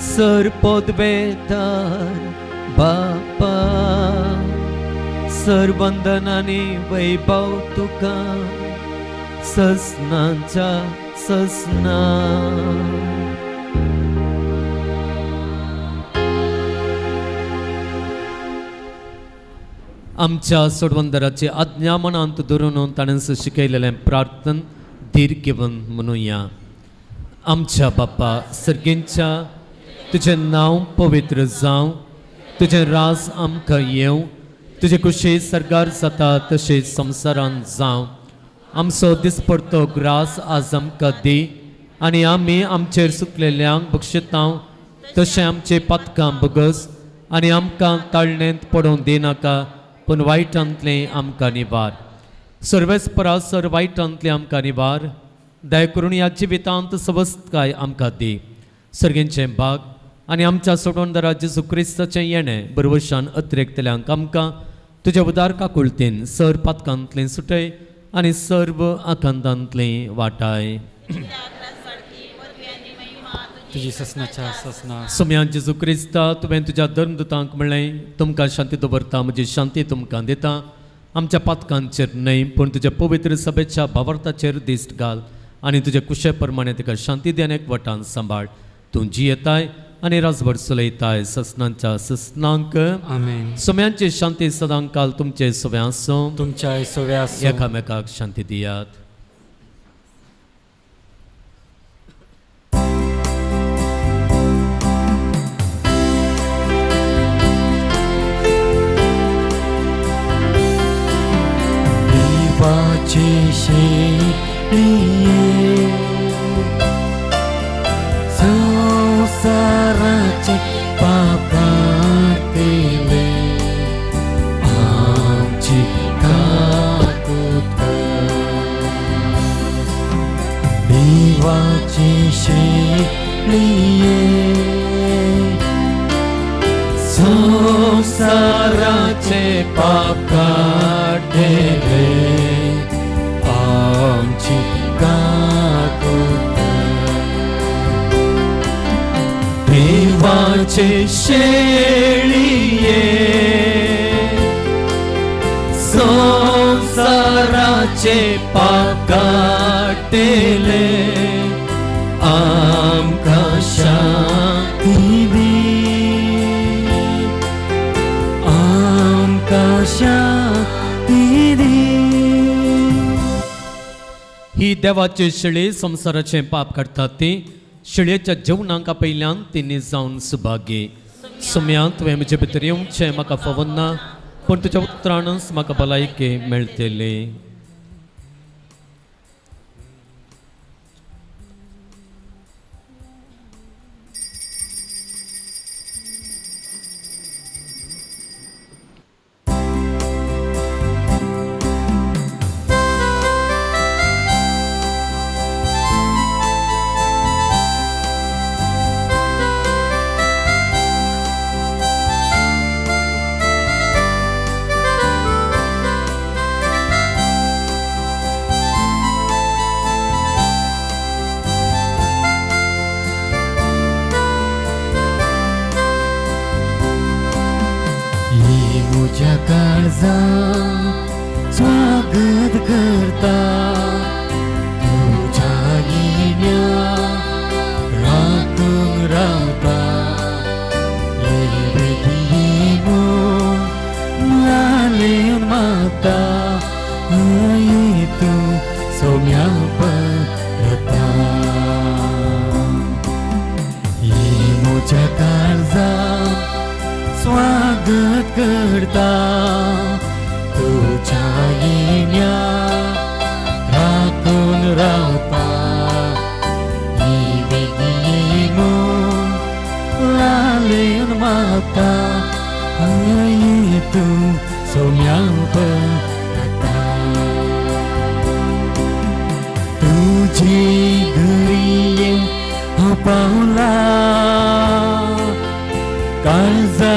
सर पदवेदार बापा, सर वंदन आनी वैभव तुका ससनाच्या ससना. आमच्या सोडवंदराची आज्ञा मनांत धरून ताणें शिकयलेलें प्रार्थन धीर घेवन म्हणुया. आमच्या बाप्पा सर्गेंच्या, तुजें नांव पवित्र जावं, तुजें राज आमकां येवं, तुजे कुशी सरकार जाता तशें संवसारांत जावं. आमचो दिसपडतो ग्रास आज आमकां दी आनी आमी आमचेर सुकलेल्यांक बक्षितां तशें आमचे पातकां बगस आनी आमकां ताळणेंत पडोवंक दिनाका, पूण वायटांतलें आमकां निवार. सर्वेस्परा सर वायटांतलें आमकां निवार. दया करून ह्या जिवितांत सवस्तकाय आमकां दी. सर्गेंचें भाग आनी आमच्या सोडवणदारा जेजू क्रिस्ताचें येणें बरवशान अतिरेकतल्यांक आमकां तुज्या उदार काकुळतेन सर पातकांतलें सुटय आनी सर्व आकांतांतलें वाटाय. तुजी ससनाच्या ससना. सोम्या जेजू क्रिस्ता, तुवें तुज्या धर्मदूतांक म्हणलें, तुमकां शांती दवरता, म्हजी शांती तुमकां दिता. आमच्या पातकांचेर न्हय पूण तुज्या पवित्र सभेच्या भावार्थाचेर दिश्ट घाल आनी तुज्या कुशे प्रमाणे तुका शांती दी आनी एकवटान सांबाळ. तूं जियेताय आनी राजवट चलयताय ससनांच्या ससनांक. आमेन. सोम्यांची शांती सदां काल तुमचे सव्या आसूं. तुमच्या सव्या आसूं. एकामेकाक शांती दियात. देवाचे शेळये संसाराचे पाप काडटले, आमची काकूत कर. देवाचे शेळये संसाराचे पाप काडटले, आमची काकूत कर. देवाचे शेळये संसाराचे पाप काडटेले आमकां शांती दी आमकां शांती दी. ही देवाची शेळी संवसाराचें पाप काडटा ती शेळयेच्या जेवणाक आपयल्यान तिनी जावन सुभागी. सुम्या तुवें म्हजे भितर येवचें म्हाका फवन्ना, पूण तुज्या उतरानच म्हाका भलायकी मेळटली. ये म्हज्या काळजांत स्वागत करता, तुज्या येण्या राखून रावता. ये बेगी लालेन माता, ये तूं सौम्या परता. ये म्हज्या काळजांत स्वागत करता, तुज्या येण्या राखून रावता. ही वेगळी लालेन माता, ये तूं सौम्या परता. तुझे घरी येऊन हांव पावला, काळजा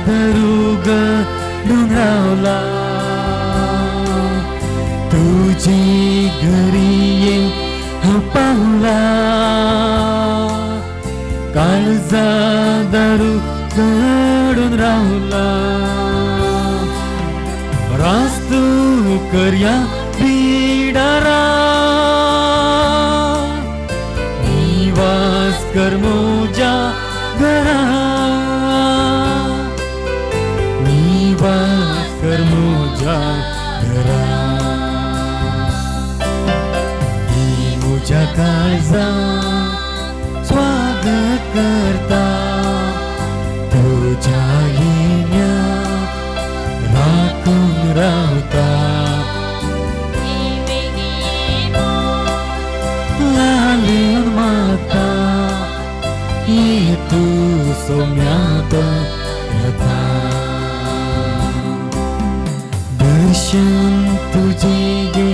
धरूग रावला. तुझे घरी येऊन हांव पावला, काळजा दारू घडून रावला. रास्तू करया बिडारा, निवास कर म्हज्या घरा, निवास कर म्हज्या घरा. ही म्हज्या काळजांत स्वागत करता, तुज्या येण्या राखून रावता. लालेन माता, ये तूं सौम्या परता. दर्शन तुझे गे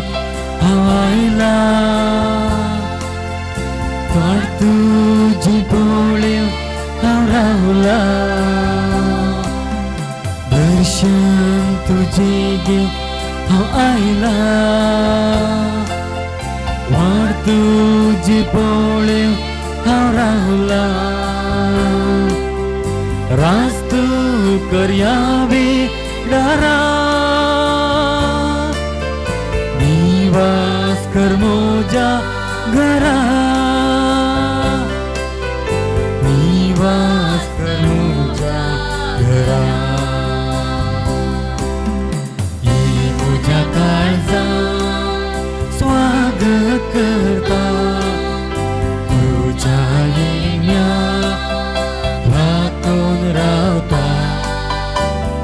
हांव आयला, तोंड तुजें पळोवन हांव रावला. दर्शन तुझे गे हांव आयला, वाट तुजी पळोवन हांव रावला. रास्त करया बिडारा, निवास कर म्हज्या घरा, निवास कर म्हज्या घरा. ये म्हज्या काळजांत स्वागत करता, तुज्या येण्या राखून रावता.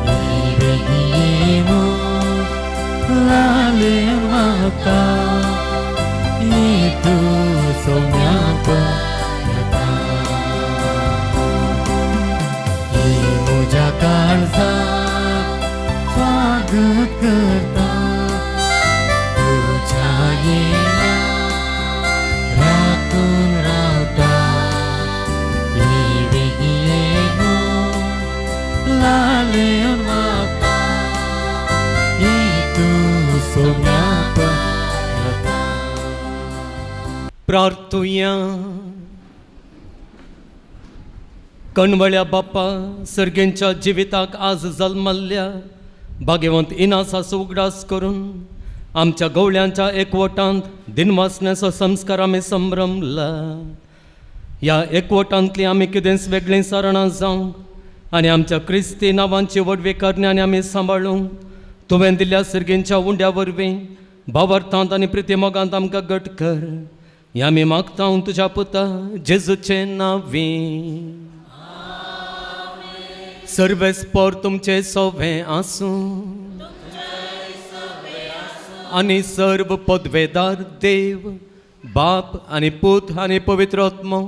ये बेगी लालेन माता, ये तूं सौम्या परता. ये म्हज्या काळजांत स्वागत करता, तुज्या येण्या राखून रावता. ये बेगी लालेन माता, ये तूं सौम्या परता. प्रार्थुया. कणवळ्या बाप्पा, सर्गेंच्या जिविताक आज जल्मल्ल्या भाग्यवंत इनासाचो उगडास करून आमच्या गवळ्यांच्या एकवटांत दिनवासण्याचो संस्कार आमी संभ्रमला. ह्या एकवटांतली आमी कितेंच वेगळीं सरणां जावंक आनी आमच्या क्रिस्ती नांवांची व्हडवी करण्यानी आमी सांबाळूंक तुवें दिल्ल्या सिरगींच्या उंड्या वरवीं भावार्थांत आनी प्रितीमोगांत आमकां घट कर. हें आमी मागता तुज्या पुता जेजूचें नांवी. सर्वेस्पर तुमचें सोवें आसूं आनी सर्व पदवेदार देव बाप आनी पूत आनी पवित्र आत्मो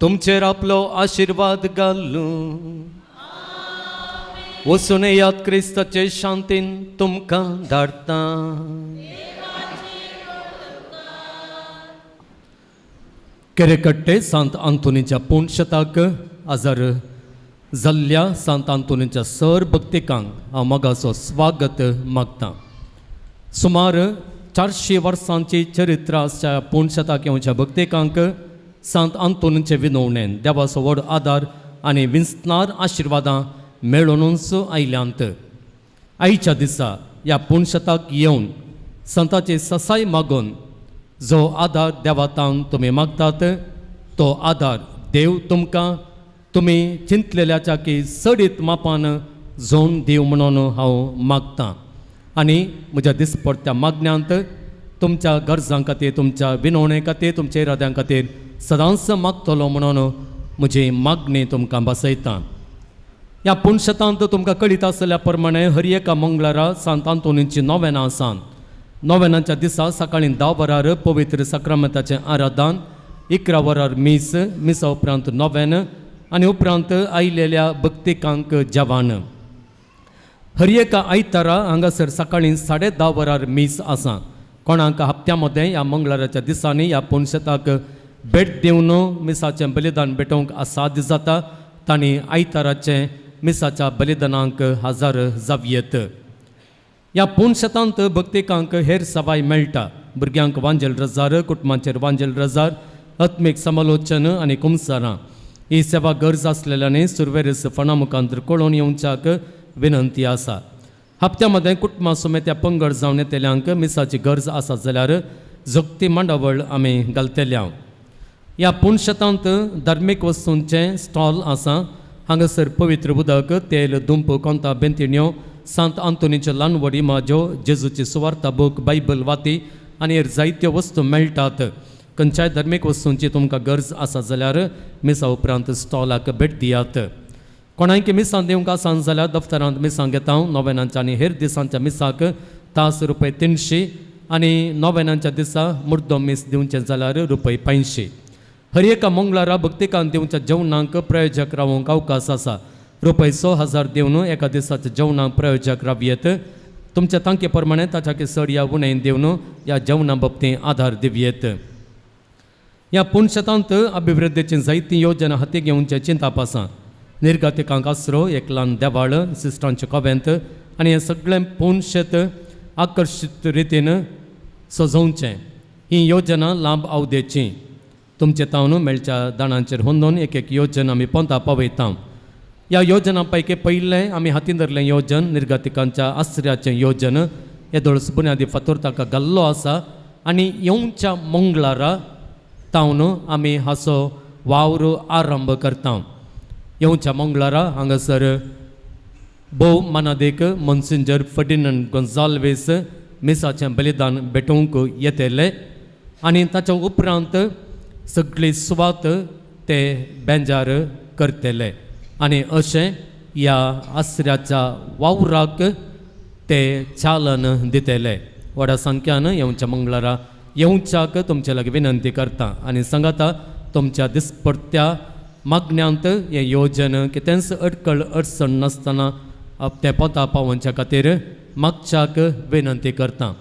तुमचेर आपलो आशिर्वाद घालूं. वचून येयात, क्रिस्ताचे शांतीन तुमकां धाडटा. केरेकट्टे सांत आंतोनीच्या पूण शताक आजार जाल्ल्या सांत आंतोनीच्या सर भक्तिकांक हांव मोगाचो स्वागत मागता. सुमार 400 वर्सांची चरित्र आसच्या पूण शताक येवच्या भक्तिकांक सांत आंतोनीचे विनवणेन देवाचो व्हड आदार आनी विंचणार आशिर्वादां मेळोवनूच आयल्यांत. आयच्या दिसा ह्या पूण शताक येवन संताची ससाय मागून जो आदार देवातावन तुमी मागतात तो आदार देव तुमकां तुमी चिंतलेल्याच्या की चडीत मापान जोन दिव म्हणून हांव मागतां. आनी म्हज्या दिसपडत्या मागण्यांत तुमच्या गरजां खातीर, तुमच्या विनवणे खातीर, तुमच्या इराद्यां खातीर सदांच मागतलो म्हणून म्हजी मागणी तुमकां बसयतां. ह्या पुणशतांत तुमकां कळीत आसल्या प्रमाणे हर एका मंगळारा सांत आंतोनीची नोवेनां आसात. नोवेनाच्या दिसा सकाळीं 10 वरार पवित्र साक्रामेंताचें आराधन, 11 वरार मीस, मिसा उपरांत नोवेन आनी उपरांत आयलेल्या भक्तिकांक जेवण. हर एका आयतारा हांगासर सकाळीं 10:30 वरार मीस आसा. कोणाक हप्त्या मदें ह्या मंगळाराच्या दिसांनी ह्या पुनशताक भेट दिवन मिसाचें बलिदान भेटोवंक असाध्य जाता तांणी आयताराचें मिसाच्या बलिदानाक हजर जावयेत. ह्या पुनशतांत भक्तिकांक हेर सवाय मेळटा. भुरग्यांक वांजेल रजार, कुटुंबांचेर वांजेल रजार, आत्मीक समालोचन आनी कुमसारां ही सेवा गरज आसलेल्यानी सुरवेरीस फणा मुखांत कळोवन येवच्याक विनंती आसा. हप्त्या मदें कुटुंबां समेत पंगड जावन येतल्यांक मिसाची गरज आसा जाल्यार जोगती मांडावळ आमी घालतल्या. ह्या पुणशतांत धार्मीक वस्तूंचें स्टॉल आसा. हांगासर पवित्र उदक, तेल, दुंप, कोंता, बेंतिण्यो, सांत आंतोनीच्यो ल्हान व्हड माज्यो, जेजूची सुवार्ता बूक, बायबल, वाती आनी हेर जायत्यो वस्तू मेळटात. खंयच्याय धार्मीक वस्तूंची तुमकां गरज आसा जाल्यार मिसा उपरांत स्टॉलाक भेट दियात. कोणायकी मिसां दिवंक आसान जाल्यार दफ्तरांत मिसां घेता. नोवेनांच्या आनी हेर दिसांच्या मिसाक तास रुपये 300 आनी नोवेनांच्या दिसा मुर्दो मीस दिवचें जाल्यार रुपये 500. हर एका मंगळारा भक्तिकान दिवच्या जेवणाक प्रयोजक रावंक अवकाश आसा. रुपये 6000 दिवन एका दिसाच्या जेवणाक प्रयोजक रावयेत. तुमच्या तांके प्रमाणे ताच्या चड ह्या उणें दिवन ह्या जेवणा बाबतींत आदार दिवयेत. ह्या पुणशतांत अभिवृद्धीची जायती योजना हाती घेवचें चिंताप आसा. निर्गातिकांक आसरो, एक ल्हान देवाळ, सिस्टरांचें कोवेंत आनी हें सगळें पुणशेत आकर्शीत रितीन सजोवचें. ही योजना लांब अवधेची. तुमचे तावन मेळच्या दाणांचेर होंदोन एक एक योजना आमी पोंता पावयता. ह्या योजना पैकी पयलें आमी हातीन धरलें योजन निर्गातिकांच्या आसऱ्याचें योजन. येदोळस बुन्यादी फातोर ताका घाल्लो आसा आनी येवच्या मंगळारा तावन आमी हाचो वावर आरंभ करता. येवच्या मंगळारा हांगासर भोव मानादीक मोन्सिंजर फर्डिनंड गोन्साल्वीस मिसाचें बलिदान भेटोवंक येतले आनी ताच्या उपरांत सगळी सुवात ते बेंजार करतले आनी अशें ह्या आसऱ्याच्या वावराक ते चालन दितले. व्हडा संख्यान येवच्या मंगळारा येवच्याक तुमचे लागीं विनंती करता आनी सांगाता तुमच्या दिसपडत्या मागण्यांत हें योजन कितेंच अडकळ अडचण नासतना तें पोता पावोवच्या खातीर मागच्याक विनंती करता.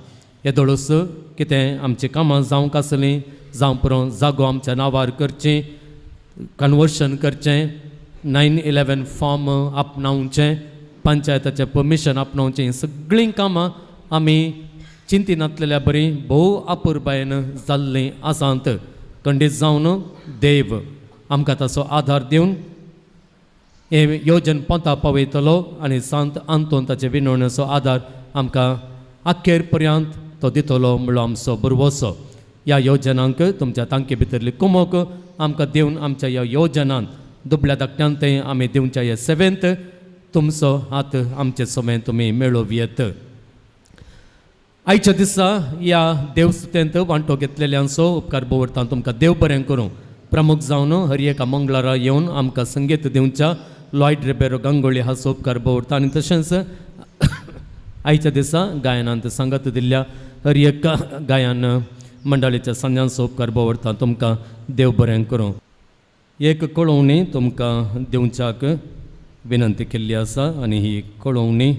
येदोळूस कितें आमचीं कामां जावंक आसलीं जावं पुरो जागो आमच्या नांवार करची, कन्वर्शन करचें, 911 फॉर्म आपणावचें, पंचायताचें परमिशन आपणावचें, हीं सगळीं कामां आमी चिंतिनातलेल्या बरी भोव अपुरबायेन जाल्लीं आसात. खंडीत जावन देव आमकां ताचो आदार दिवन हें योजन पोंता पावयतलो आनी सांत आंतोन ताचे विनवणेचो आदार आमकां अखेर पर्यंत तो दितलो म्हणलो आमचो भरवसो. ह्या योजनांक तुमच्या तांके भितरली कुमोक आमकां दिवन आमच्या ह्या योजनांत दुबल्या धाकट्यान तें आमी दिवच्या ह्या सेवेंत तुमचो हात आमचे समय तुमी मेळोवयेत. आयच्या दिसा ह्या देवस्तुतेंत वांटो घेतलेल्यांचो उपकार दवरता तुमकां देव बरें करूं. प्रमुख जावन हर एका मंगळारा येवन आमकां संगीत दिवच्या लॉयड रिबेरो गंगोळी हाचो उपकार दवरता आनी तशेंच आयच्या दिसा गायनांत सांगात दिल्ल्या हर एका गायन मंडळीच्या संज्ञांचो उपकार दवरता तुमकां देव बरें करूं. एक कळोवणी तुमकां दिवच्याक विनंती केल्ली आसा आनी ही कळोवणी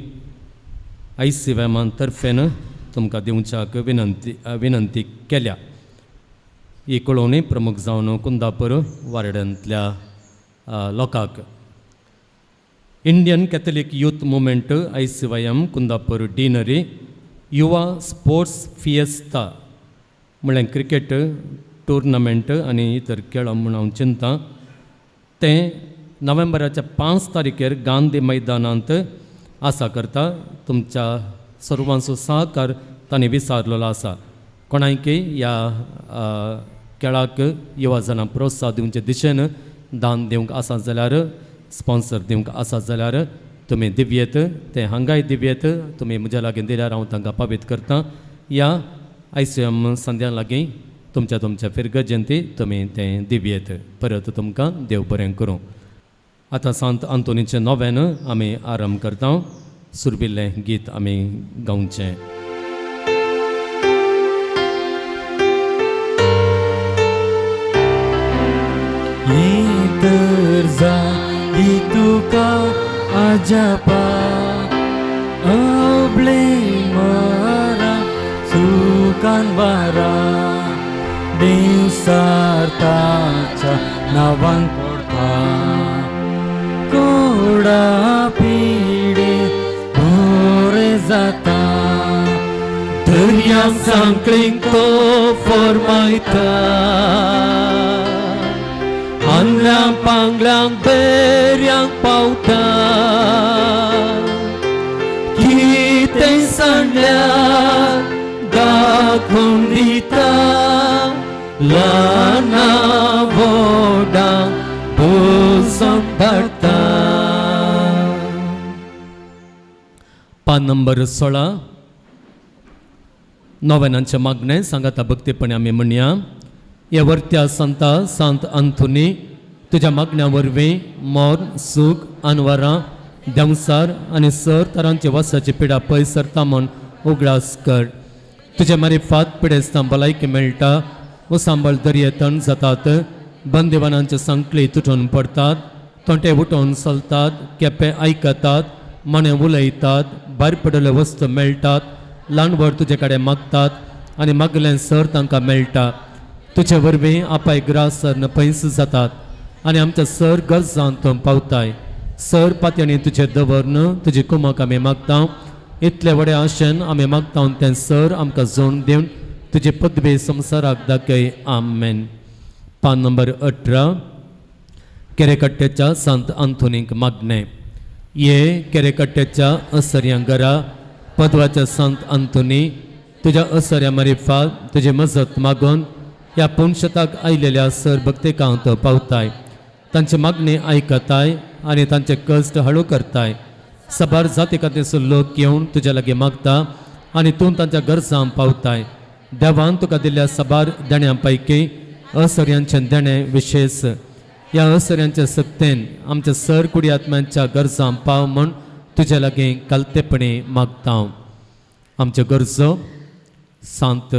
I C वॅमान तर्फेन तुमकां दिवच्याक विनंती विनंती केल्या. ही कळोवणी प्रमुख जावन कुंदापूर वार्डांतल्या लोकांक. Indian Catholic youth movement I C Y M Kundapur deanery Yuva sports fiesta म्हणल्यार क्रिकेट टुर्नामेंट आनी इतर खेळां म्हूण हांव चिंता तें नोव्हेंबराच्या 5 तारखेर गांधी मैदानांत आसा करता. तुमच्या सर्वांचो सहकार तांणी विचारलेलो आसा. कोणायकी ह्या खेळाक युवा जाणां प्रोत्साहन दिवचे दिशेन दान दिवंक आसा जाल्यार स्पॉन्सर दिवंक आसा जाल्यार तुमी दिवयेत, तें हांगाय दिवयेत. तुमी म्हज्या लागीं दिल्यार हांव तांकां पावीत करता. ह्या I C M संध्या लागीं तुमच्या तुमच्या फिरगजेंती तुमी तें दिवयेत. परत तुमकां देव बरें करूं. आतां सांत आंतोनीचें नोवेन आमी आरंभ करता. सुरबिल्लें गीत आमी गावचें. तर जाली तुका अजापा अबले मरा सुकान वारा देवसार ताच्या नांवान पडता कोडा पिडे बरे जाता दर्या सांकळींक तो फॉर्मायता आंगल्या पांगल्यांक बेऱ्यांक पावता कितें सांडल्यार दाखोवन दिता ल्हाना व्हडा बोसोन धाडटा. पान नंबर 16 नोवेनांचें मागणें सांगाता भक्तीपणी आमी म्हणया. ह्या वर्त्या संता सांत अंथुनी तुज्या मागण्या वरवीं मोर सूख अनवरां देंवसार आनी सर तरांची वासाची पिडा पयस सरता म्हूण उगडास कर. तुज्या मारिफात पिडेस्तां भलायकी मेळटा, उसांबळ दर्येतण जातात, बंदिवानांचे सांकळी तुटून पडतात, तोंटे उठोवन चलतात, केपें आयकतात, मणे उलयतात, भायर पडिल्ल्यो वस्तू मेळटात, ल्हान व्हड तुजे कडेन मागतात आनी मागलें सर तांकां मेळटा. तुजे वरवीं आपाय ग्रास सरन पयस जातात आनी आमच्या सर गरजांत तूं पावताय. सर पातयणी तुजेर दवरन तुजी कुमक आमी मागता. इतले व्हडे आशेन आमी मागता तें सर आमकां जोड दिवन तुजी पदवी संवसाराक दाखय. आमेन. पान नंबर 18 केरेकट्ट्याच्या सांत आंथोनीक मागणें. ये केरेकट्ट्याच्या असर्यां घरा पदवाच्या सांत आंतोनी तुज्या असर्या मारिफात तुजी मजत मागून ह्या पुनशताक आयलेल्या सर भक्तिकांत पावताय. तांची मागणी आयकताय आनी तांचे कश्ट हळू करताय. सबार जाती खातीर लोक येवन तुज्या लागीं मागता आनी तूं तांच्या गरजां पावताय. देवान तुका दिल्ल्या सबार देण्यां पैकी असर्यांचें देणें विशेश. ह्या असर्यांच्या सक्तेन आमच्या सर कुडी आत्म्यांच्या गरजां पाव म्हूण तुज्या लागीं कालतेपणी मागता. आमच्यो गरजो सांत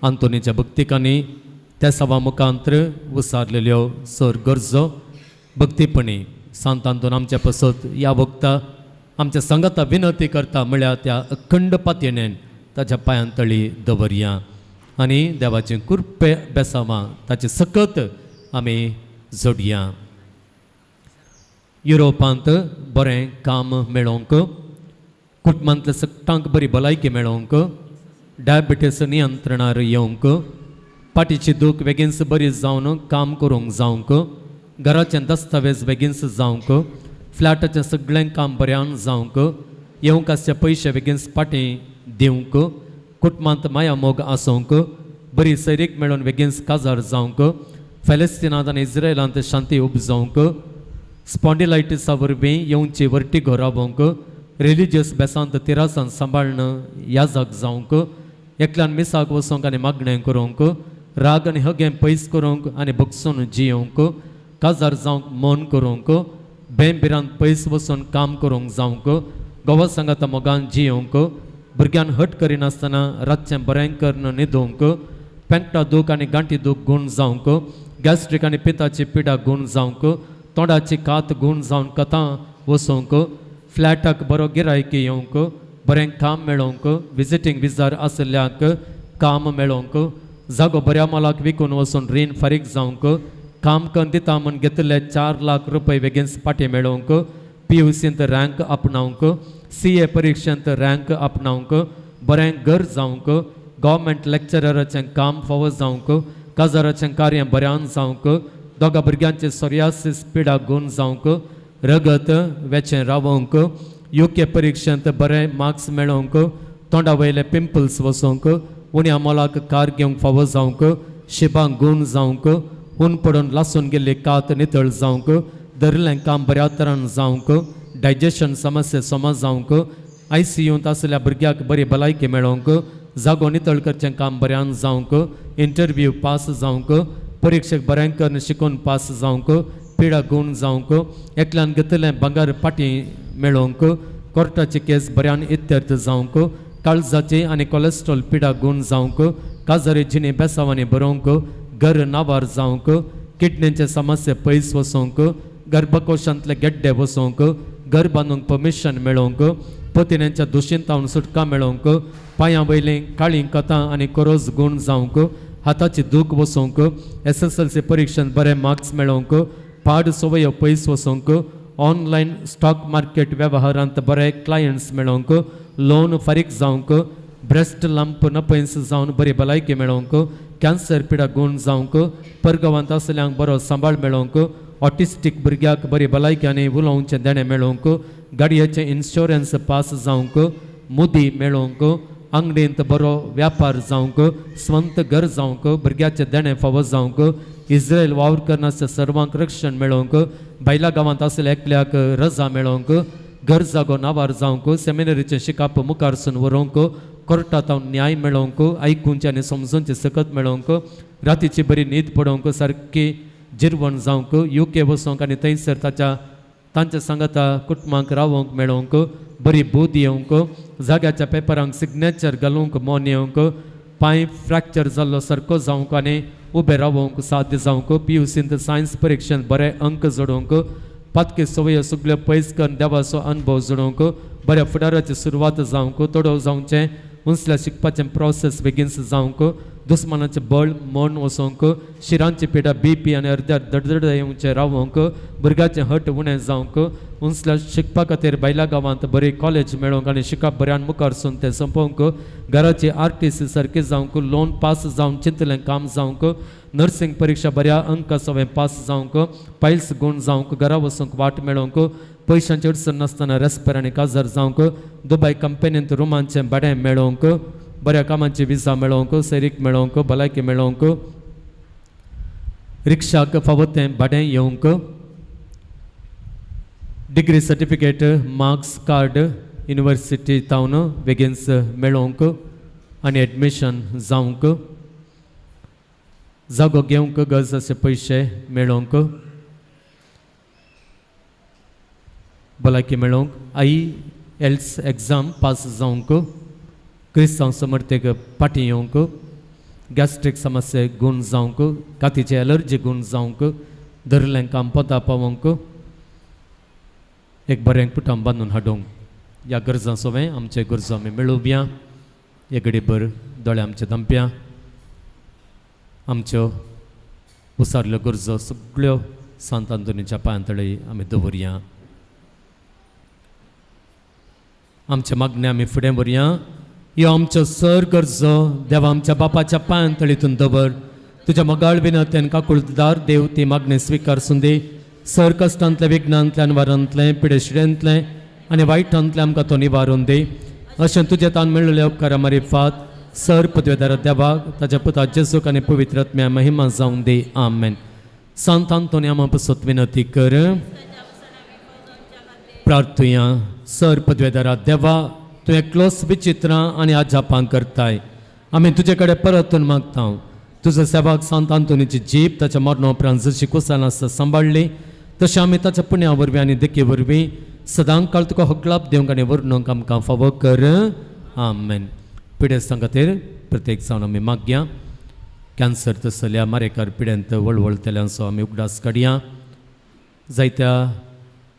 आंतोनीच्या भक्तिकांनी त्या सभा मुखांत्र उसारलेल्यो सर गरजो भक्तीपणी सांत आंतोन आमच्या पसत ह्या वखता आमच्या सांगाता विनंती करता म्हळ्यार त्या अखंड पातयेन ताच्या पांयां तळी दवरया आनी देवाचें कृपे बेसावां ताचें सकत आमी जोडया. युरोपांत बरें काम मेळोवंक, कुटुंबांतल्या सगटांक बरी भलायकी मेळोवंक, डायबिटीस नियंत्रणार येवंक, पाटीची दूख बेगीनच बरी जावन काम करूंक जावंक, घराचें दस्तावेज बेगीनच जावंक, फ्लॅटाचें सगळें काम बऱ्यान जावंक, येवंक आसचे पयशे बेगीनच पाटी दिवंक, कुटुंबांत माया मोग आसूंक, बरी सैरीक मेळून बेगीन काजार जावंक, फॅलेस्टिनांत आनी इस्रायलांत शांती उपजावंक, स्पॉन्डिलायटिसा वरवीं येवची वर्टिगो रावोवंक, रिलिजियस बेसांत तिरासान सांबाळण याजक जावंक, एकल्यान मिसाक वचोंक आनी मागणें करूंक, राग आनी हगें पयस करूंक आनी भोगसून जियोवंक, काजार जावंक मन करूंक, बें भिरांत पयस वचून काम करूंक जावंक, गोवा सांगाता मोगान जियोवंक, भुरग्यान हट करिनासतना रातचें बरें करून न्हिदोवंक, पेंकटा दूख आनी गांठी दूख गूण जावंक, गॅस्ट्रीक आनी पिताची पिडा गूण जावंक, तोंडाची कात गूण जावन कथां वसोवंक, फ्लॅटाक बरो गिरायकी येवंक, बरें काम मेळोवंक, विजिटींग विजार आशिल्ल्यांक काम मेळोवंक, जागो बऱ्या मोलाक विकून वचून रीण फारीक जावंक, काम करून दिता म्हूण घेतिल्ले 4 लाख रुपये बेगीन फाटीं मेळोवंक, पीयूसींत रँक आपणावंक, सीए परिक्षेंत रँक आपणावंक, बरें घर जावंक, गव्हर्मेंट लेक्चरराचें काम फावो जावंक, काजाराचें कार्य बऱ्यान जावंक, दोगा भुरग्यांचे सोरियासीस पिडा गूण जावंक, रगत वेचें रावोवंक, युके परिक्षेंत बरे मार्क्स मेळोवंक, तोंडा वयले पिंपल्स वचोवंक, उण्या मोलाक कार घेवंक फावो जावंक, शिबांक गूण जावंक, हून पडून लासून गेल्ली कात नितळ जावंक, धरिल्लें काम बऱ्या तरान जावंक, डायजेशन समस्या समज जावंक, आयसीयूंत आशिल्ल्या भुरग्याक बरी भलायकी मेळोवंक, जागो नितळ करचें काम बऱ्यान जावंक, इंटरव्यू पास जावंक, परिक्षेक बरें करून शिकून पास जावंक, पिडा गूण जावंक, एकल्यान घेतिल्लें भांगर फाटीं मेळोवंक, कोर्टाची केस बऱ्यान इत्यर्थ जावंक, काळजाची आनी कोलेस्ट्रॉल पिडा गूण जावंक, काजारी जिणे बेसावांनी बरोवंक, घर नावार जावंक, किडनीचे समस्या पयस वचोवंक, गर्भकोशांतले गेड्डे वचोवंक, घर बांदूंक परमिशन मेळोवंक, पतिण्यांच्या दुशिंतावन सुटका मेळोवंक, पांयां वयलीं काळीं कथां आनी कोरोज गूण जावंक, हाताची दूख वचोवंक, एसएसएलसी परिक्षेंत बरे मार्क्स मेळोवंक, पाड संवयो पयस वचोवंक, ऑनलायन स्टॉक मार्केट वेव्हारांत बरे क्लायंट्स मेळोवंक, लोन फारीक जावंक, ब्रेस्ट लंप नपयस जावन बरी भलायकी मेळोवंक, कॅन्सर पिडा गूण जावंक, परगांवांत आसल्यांक बरो सांबाळ मेळोवंक, ऑटिस्टीक भुरग्याक बरी भलायकी आनी उलोवचें देणें मेळोवंक, गाडयेचें इन्शुरन्स पास जावंक, मुदी मेळोवंक, आंगडींत बरो व्यापार जावंक, स्वंत घर जावंक, भुरग्याचें देणें फावो जावंक, इस्रायल वावर करनासल्या सर्वांक रक्षण मेळोवंक, बायला गांवांत आसल्या एकल्याक रजा मेळोवंक, घर जागो नावार जावंक, सेमिनरीचें शिकाप मुखार सून व्हरूंक, कोर्टांत न्याय मेळोवंक, आयकुचें आनी समजूनचें सकत मेळोवंक, रातीची बरी न्हीद पडोवंक, सारकी जिरवण जावंक, युके वचोंक आनी थंयसर ताच्या तांच्या सांगाता कुटुंबांक रावोवंक मेळोवंक, बरी बूद येवंक, जाग्याच्या पेपरांक सिग्नेचर घालूंक मोन येवंक, पांय फ्रॅक्चर जाल्लो सारको जावंक आनी उबें रावोवंक साध्य जावंक, पीयूसींत सायन्स परिक्षेंत बरे अंक जोडोवंक, पातकी संवयो सगल्यो पयस करून देवाचो अनुभव जोडोवंक, बऱ्या फुडाराची सुरवात जावंक, तोडो जावचें उंचल्या शिकपाचें प्रोसेस बेगीन जावंक, दुस्मानाचें बळ मन वचोवंक, शिरांची पिडा, बीपी आनी अर्द्यार दडदड येवचें रावोवंक, भुरग्याचें हट उणें जावंक, उंचल्या शिकपा खातीर बायला गांवांत बरी कॉलेज मेळोवंक आनी शिकप बऱ्यान मुखार सून तें सोंपोवंक, घराची आरटीसी सारकी जावंक, लोन पास जावन चिंतलें काम जावंक, नर्सिंग परिक्षा बऱ्या अंका सवें पास जावंक, पायल्स गूण जावंक, घरा वचूंक वाट मेळोवंक, पयशांची अडचण नासतना रेस्पेर आनी काजार जावंक, दुबय कंपनींत रुमांचें भाडें मेळोवंक, बऱ्या कामाची विजा मेळोवंक, सैरीक मेळोवंक, भलायकी मेळोवंक, रिक्षाक फावो तें भाडें येवंक, degree certificate, marks card university तावन बेगीनच मेळोवंक आनी एडमिशन जावंक, जागो घेवंक गरज अशे पयशे मेळोवंक, भलायकी मेळोवंक, आयएल्स एग्जाम पास जावंक, क्रिस्तांव समर्थेक फाटीं येवंक, गॅस्ट्रीक समस्या गूण जावंक, कातीची एलर्जी गूण जावंक, धरलें काम पोता पावोवंक, एक बरें कुटुंब बांदून हाडूंक, ह्या गरजां सोवें आमचे गरजो आमी मेळोवया. एक घडीभर दोळे आमचे धांपया. आमच्यो उसारल्यो गरजो सगळ्यो सांत आंतोनीच्या पांयांतळी आमी दवरया. आमच्या मागण्या आमी फुडें व्हरया. ह्यो आमच्यो सर गरजो देवा आमच्या बापाच्या पांयांतळीतून दवर. तुज्या मोगाळ विनंतेन काकुळदार देव ती मागणी स्विकार सुंदी. सर कश्टांतलें, विघ्नांतलें, अनवारांतलें, पिडेशिडेंतलें आनी वायटांतलें आमकां तो निवारून दी. अशें तुजें तान मेळिल्ल्या उपकारा मारिफात. सर पदवेदार देवाक ताच्या पुता जेजूक आनी पवित्र आत्म्या महिमा जावन दी. आमेन. सांत आंतोनी आमा पसत विनंती कर. प्रार्थुया. सर पदवेदारा देवा, तूं एकलोच विचित्रां आनी अजापां करताय. आमी तुजे कडेन परतून मागता, तुजो सेवाक सांत आंतोनीची जीब ताच्या मरणा उपरांत जशी कुसां आसता सांबाळ्ळी, तशें आमी ताच्या पुण्या वरवीं आनी देखी वरवीं सदां काळ तुका हकलाप दिवंक आनी वर्णूंक आमकां फावो कर. आमेन. पिडेस्तां खातीर प्रत्येक जावन आमी मागया. कॅन्सर तसल्या मारेकार पिड्यांत वळवळतल्यांचो आमी उगडास काडया. जायत्या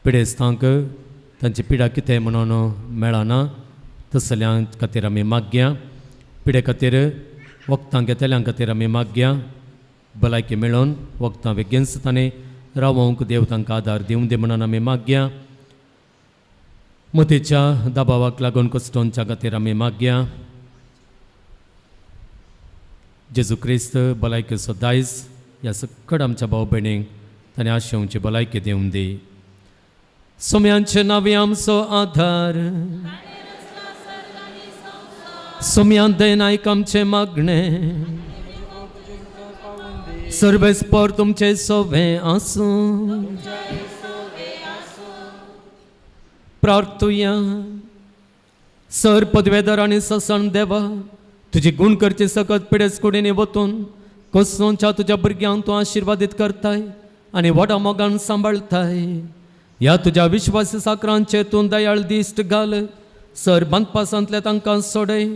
पिडेस्तांक तांची पिडा कितें म्हणून मेळना, तसल्यां खातीर आमी मागया. पिडे खातीर वखदां घेतल्यां खातीर आमी मागया. भलायकी मेळोवन वखदां बेगीनच ताणें रावोंक देव तांकां आदार दिवं दी म्हणून आमी मागया. मतीच्या दबावाक लागून कस्टोनच्या खातीर आमी मागया. जेजू क्रिस्त भलायकेचो दायज ह्या सकड आमच्या भाव भयणींक ताणें आशेवची भलायकी दिवं दी. सोम्यांचे नांवे आमचो आधार, सोम्यान दयनायक आमचें मागणें, सर्वेस्पर तुमचें सोवें आसूं. प्रार्थुया. सर पदवेदार आनी ससण देवा, तुजी गुण करचे सकत पिडेस कुडींनी वतून कसोच्या तुज्या भुरग्यांक तूं आशिर्वादीत करताय आनी व्हडा मोगान सांबाळताय. ह्या तुज्या विश्वासी साकरांचेर तूं दयाळ दिश्ट घाल. सर बांदपासांतले तांकां सोडय.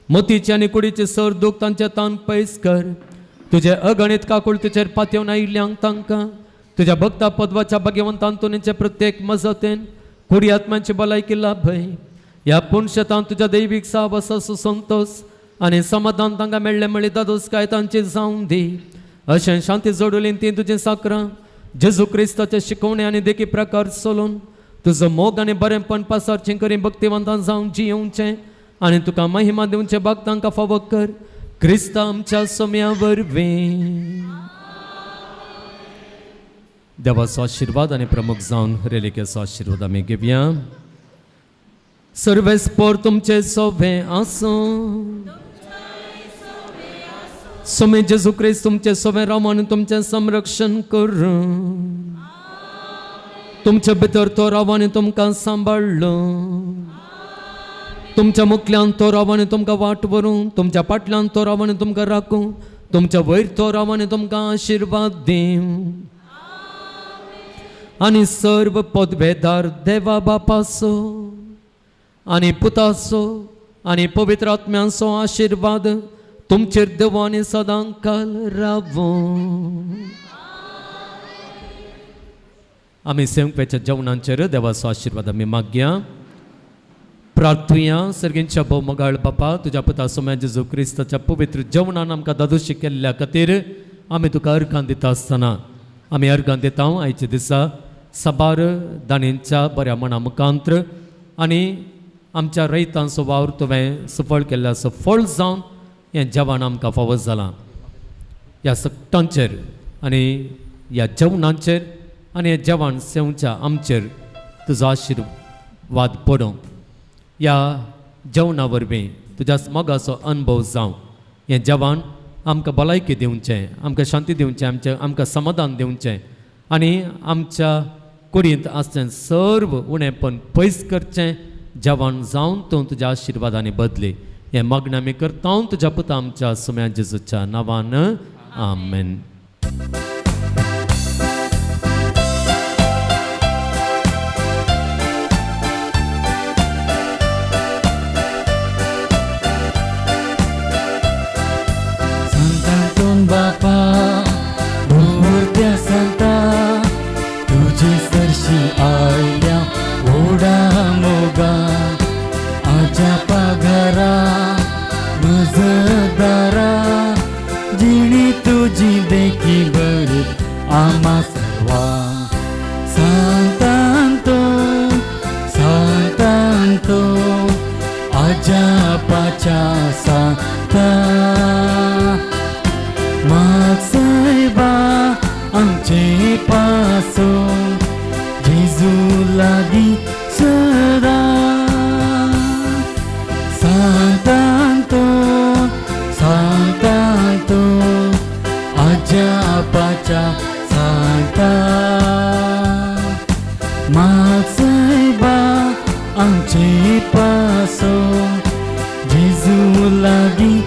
मतीचे आनी कुडीचे सर दूख तांचे तान पयस कर. तुजे अगणीत काकुळतीचेर पातयेवन आयिल्ल्यांक तांकां तुज्या भक्ता पदवाच्या भाग्यवंत आंतोनीचे प्रत्येक मजतेन कुडी आत्म्यांची भलायकी लाभय. ह्या पुणशेतान तुज्या दैवीक साहवासाचो संतोश आनी समाधान तांकां मेळ्ळें म्हळ्ळी दादोसकाय तांची जावं दी. अशें शांती जोडली ती तुजी साकरां जेजू क्रिस्ताचे शिकवणे आनी देखी प्रकार चलोवन तुजो मोग आनी बरेंपण पासारचें करी भक्तिवंतान जावन जियोवचें आनी तुका महिमा दिवचें भाग तांकां फावो कर. क्रिस्ता आमच्या सोम्या वरवीं. देवाचो आशिर्वाद आनी प्रमुख जावन रेलिकेचो आशिर्वाद आमी घेवया. सर्वेस्पर तुमचे सोबें आसूं. सोमे जेजू क्रिस्त तुमचे सोबें राव आनी तुमचें संरक्षण करूं. तुमचे भितर तो राव आनी तुमकां सांबाळ्ळो. तुमच्या मुखल्यान तो राव आनी तुमकां वाट व्हरूं. तुमच्या फाटल्यान तो राव आनी तुमकां राखूं. तुमच्या वयर तो राव आनी तुमकां आशिर्वाद दिवं. आनी सर्व पदवेदार देवा बापाचो आनी पुताचो आनी पवित्र आत्म्यांचो आशिर्वाद तुमचेर देव आनी सदां काल रावूं. आमी सेवपेच्या जेवणांचेर देवाचो आशिर्वाद आमी मागया. प्रार्थुया. सर्गींच्या भोव मोगाळ बापा, तुज्या पुता सोम्या जेजू क्रिस्ताच्या पवित्र जेवणान आमकां दादोशी केल्ल्या खातीर आमी तुका अर्गां दिता आसतना आमी अर्गां दिता. आयच्या दिसा साबार दाणींच्या बऱ्या मना मुखांत्र आनी आमच्या रयतांचो वावर तुवें सफळ केल्ल्याचो फळ जावन हें जेवण आमकां फावो जालां. ह्या सगटांचेर आनी ह्या जेवणांचेर आनी हें जेवण सेवच्या आमचेर तुजो आशिर्वाद पडूं. ह्या जेवणा वरवीं तुज्या मोगाचो अनुभव जावं. हें जेवण आमकां भलायकी दिवचें, आमकां शांती दिवचें, आमचें आमकां समाधान दिवचें आनी आमच्या कुडींत आसचें सर्व उणेपण पयस करचें. जेवण जावन तूं तुज्या आशिर्वादांनी बदली. हें मागणें आमी करता तुज्या पुता आमच्या सुम्या जेजूच्या नांवान. आमेन. सांतांतून बापा भोरत्या सांता, तुजे सरशी आयल्या ओडा मोगा. आजा पाघरा मजदारा, जिणी तुजी देखी बरी आमा सर्वा. सांतांतून सांतांतून आजा पाच्या सांता, माग सायबा आमचे पासून जेजू लागीं सदां. सांतांतून अजापाच्या सांगता. मागसायबा आमचे पासो जेजू लागीं.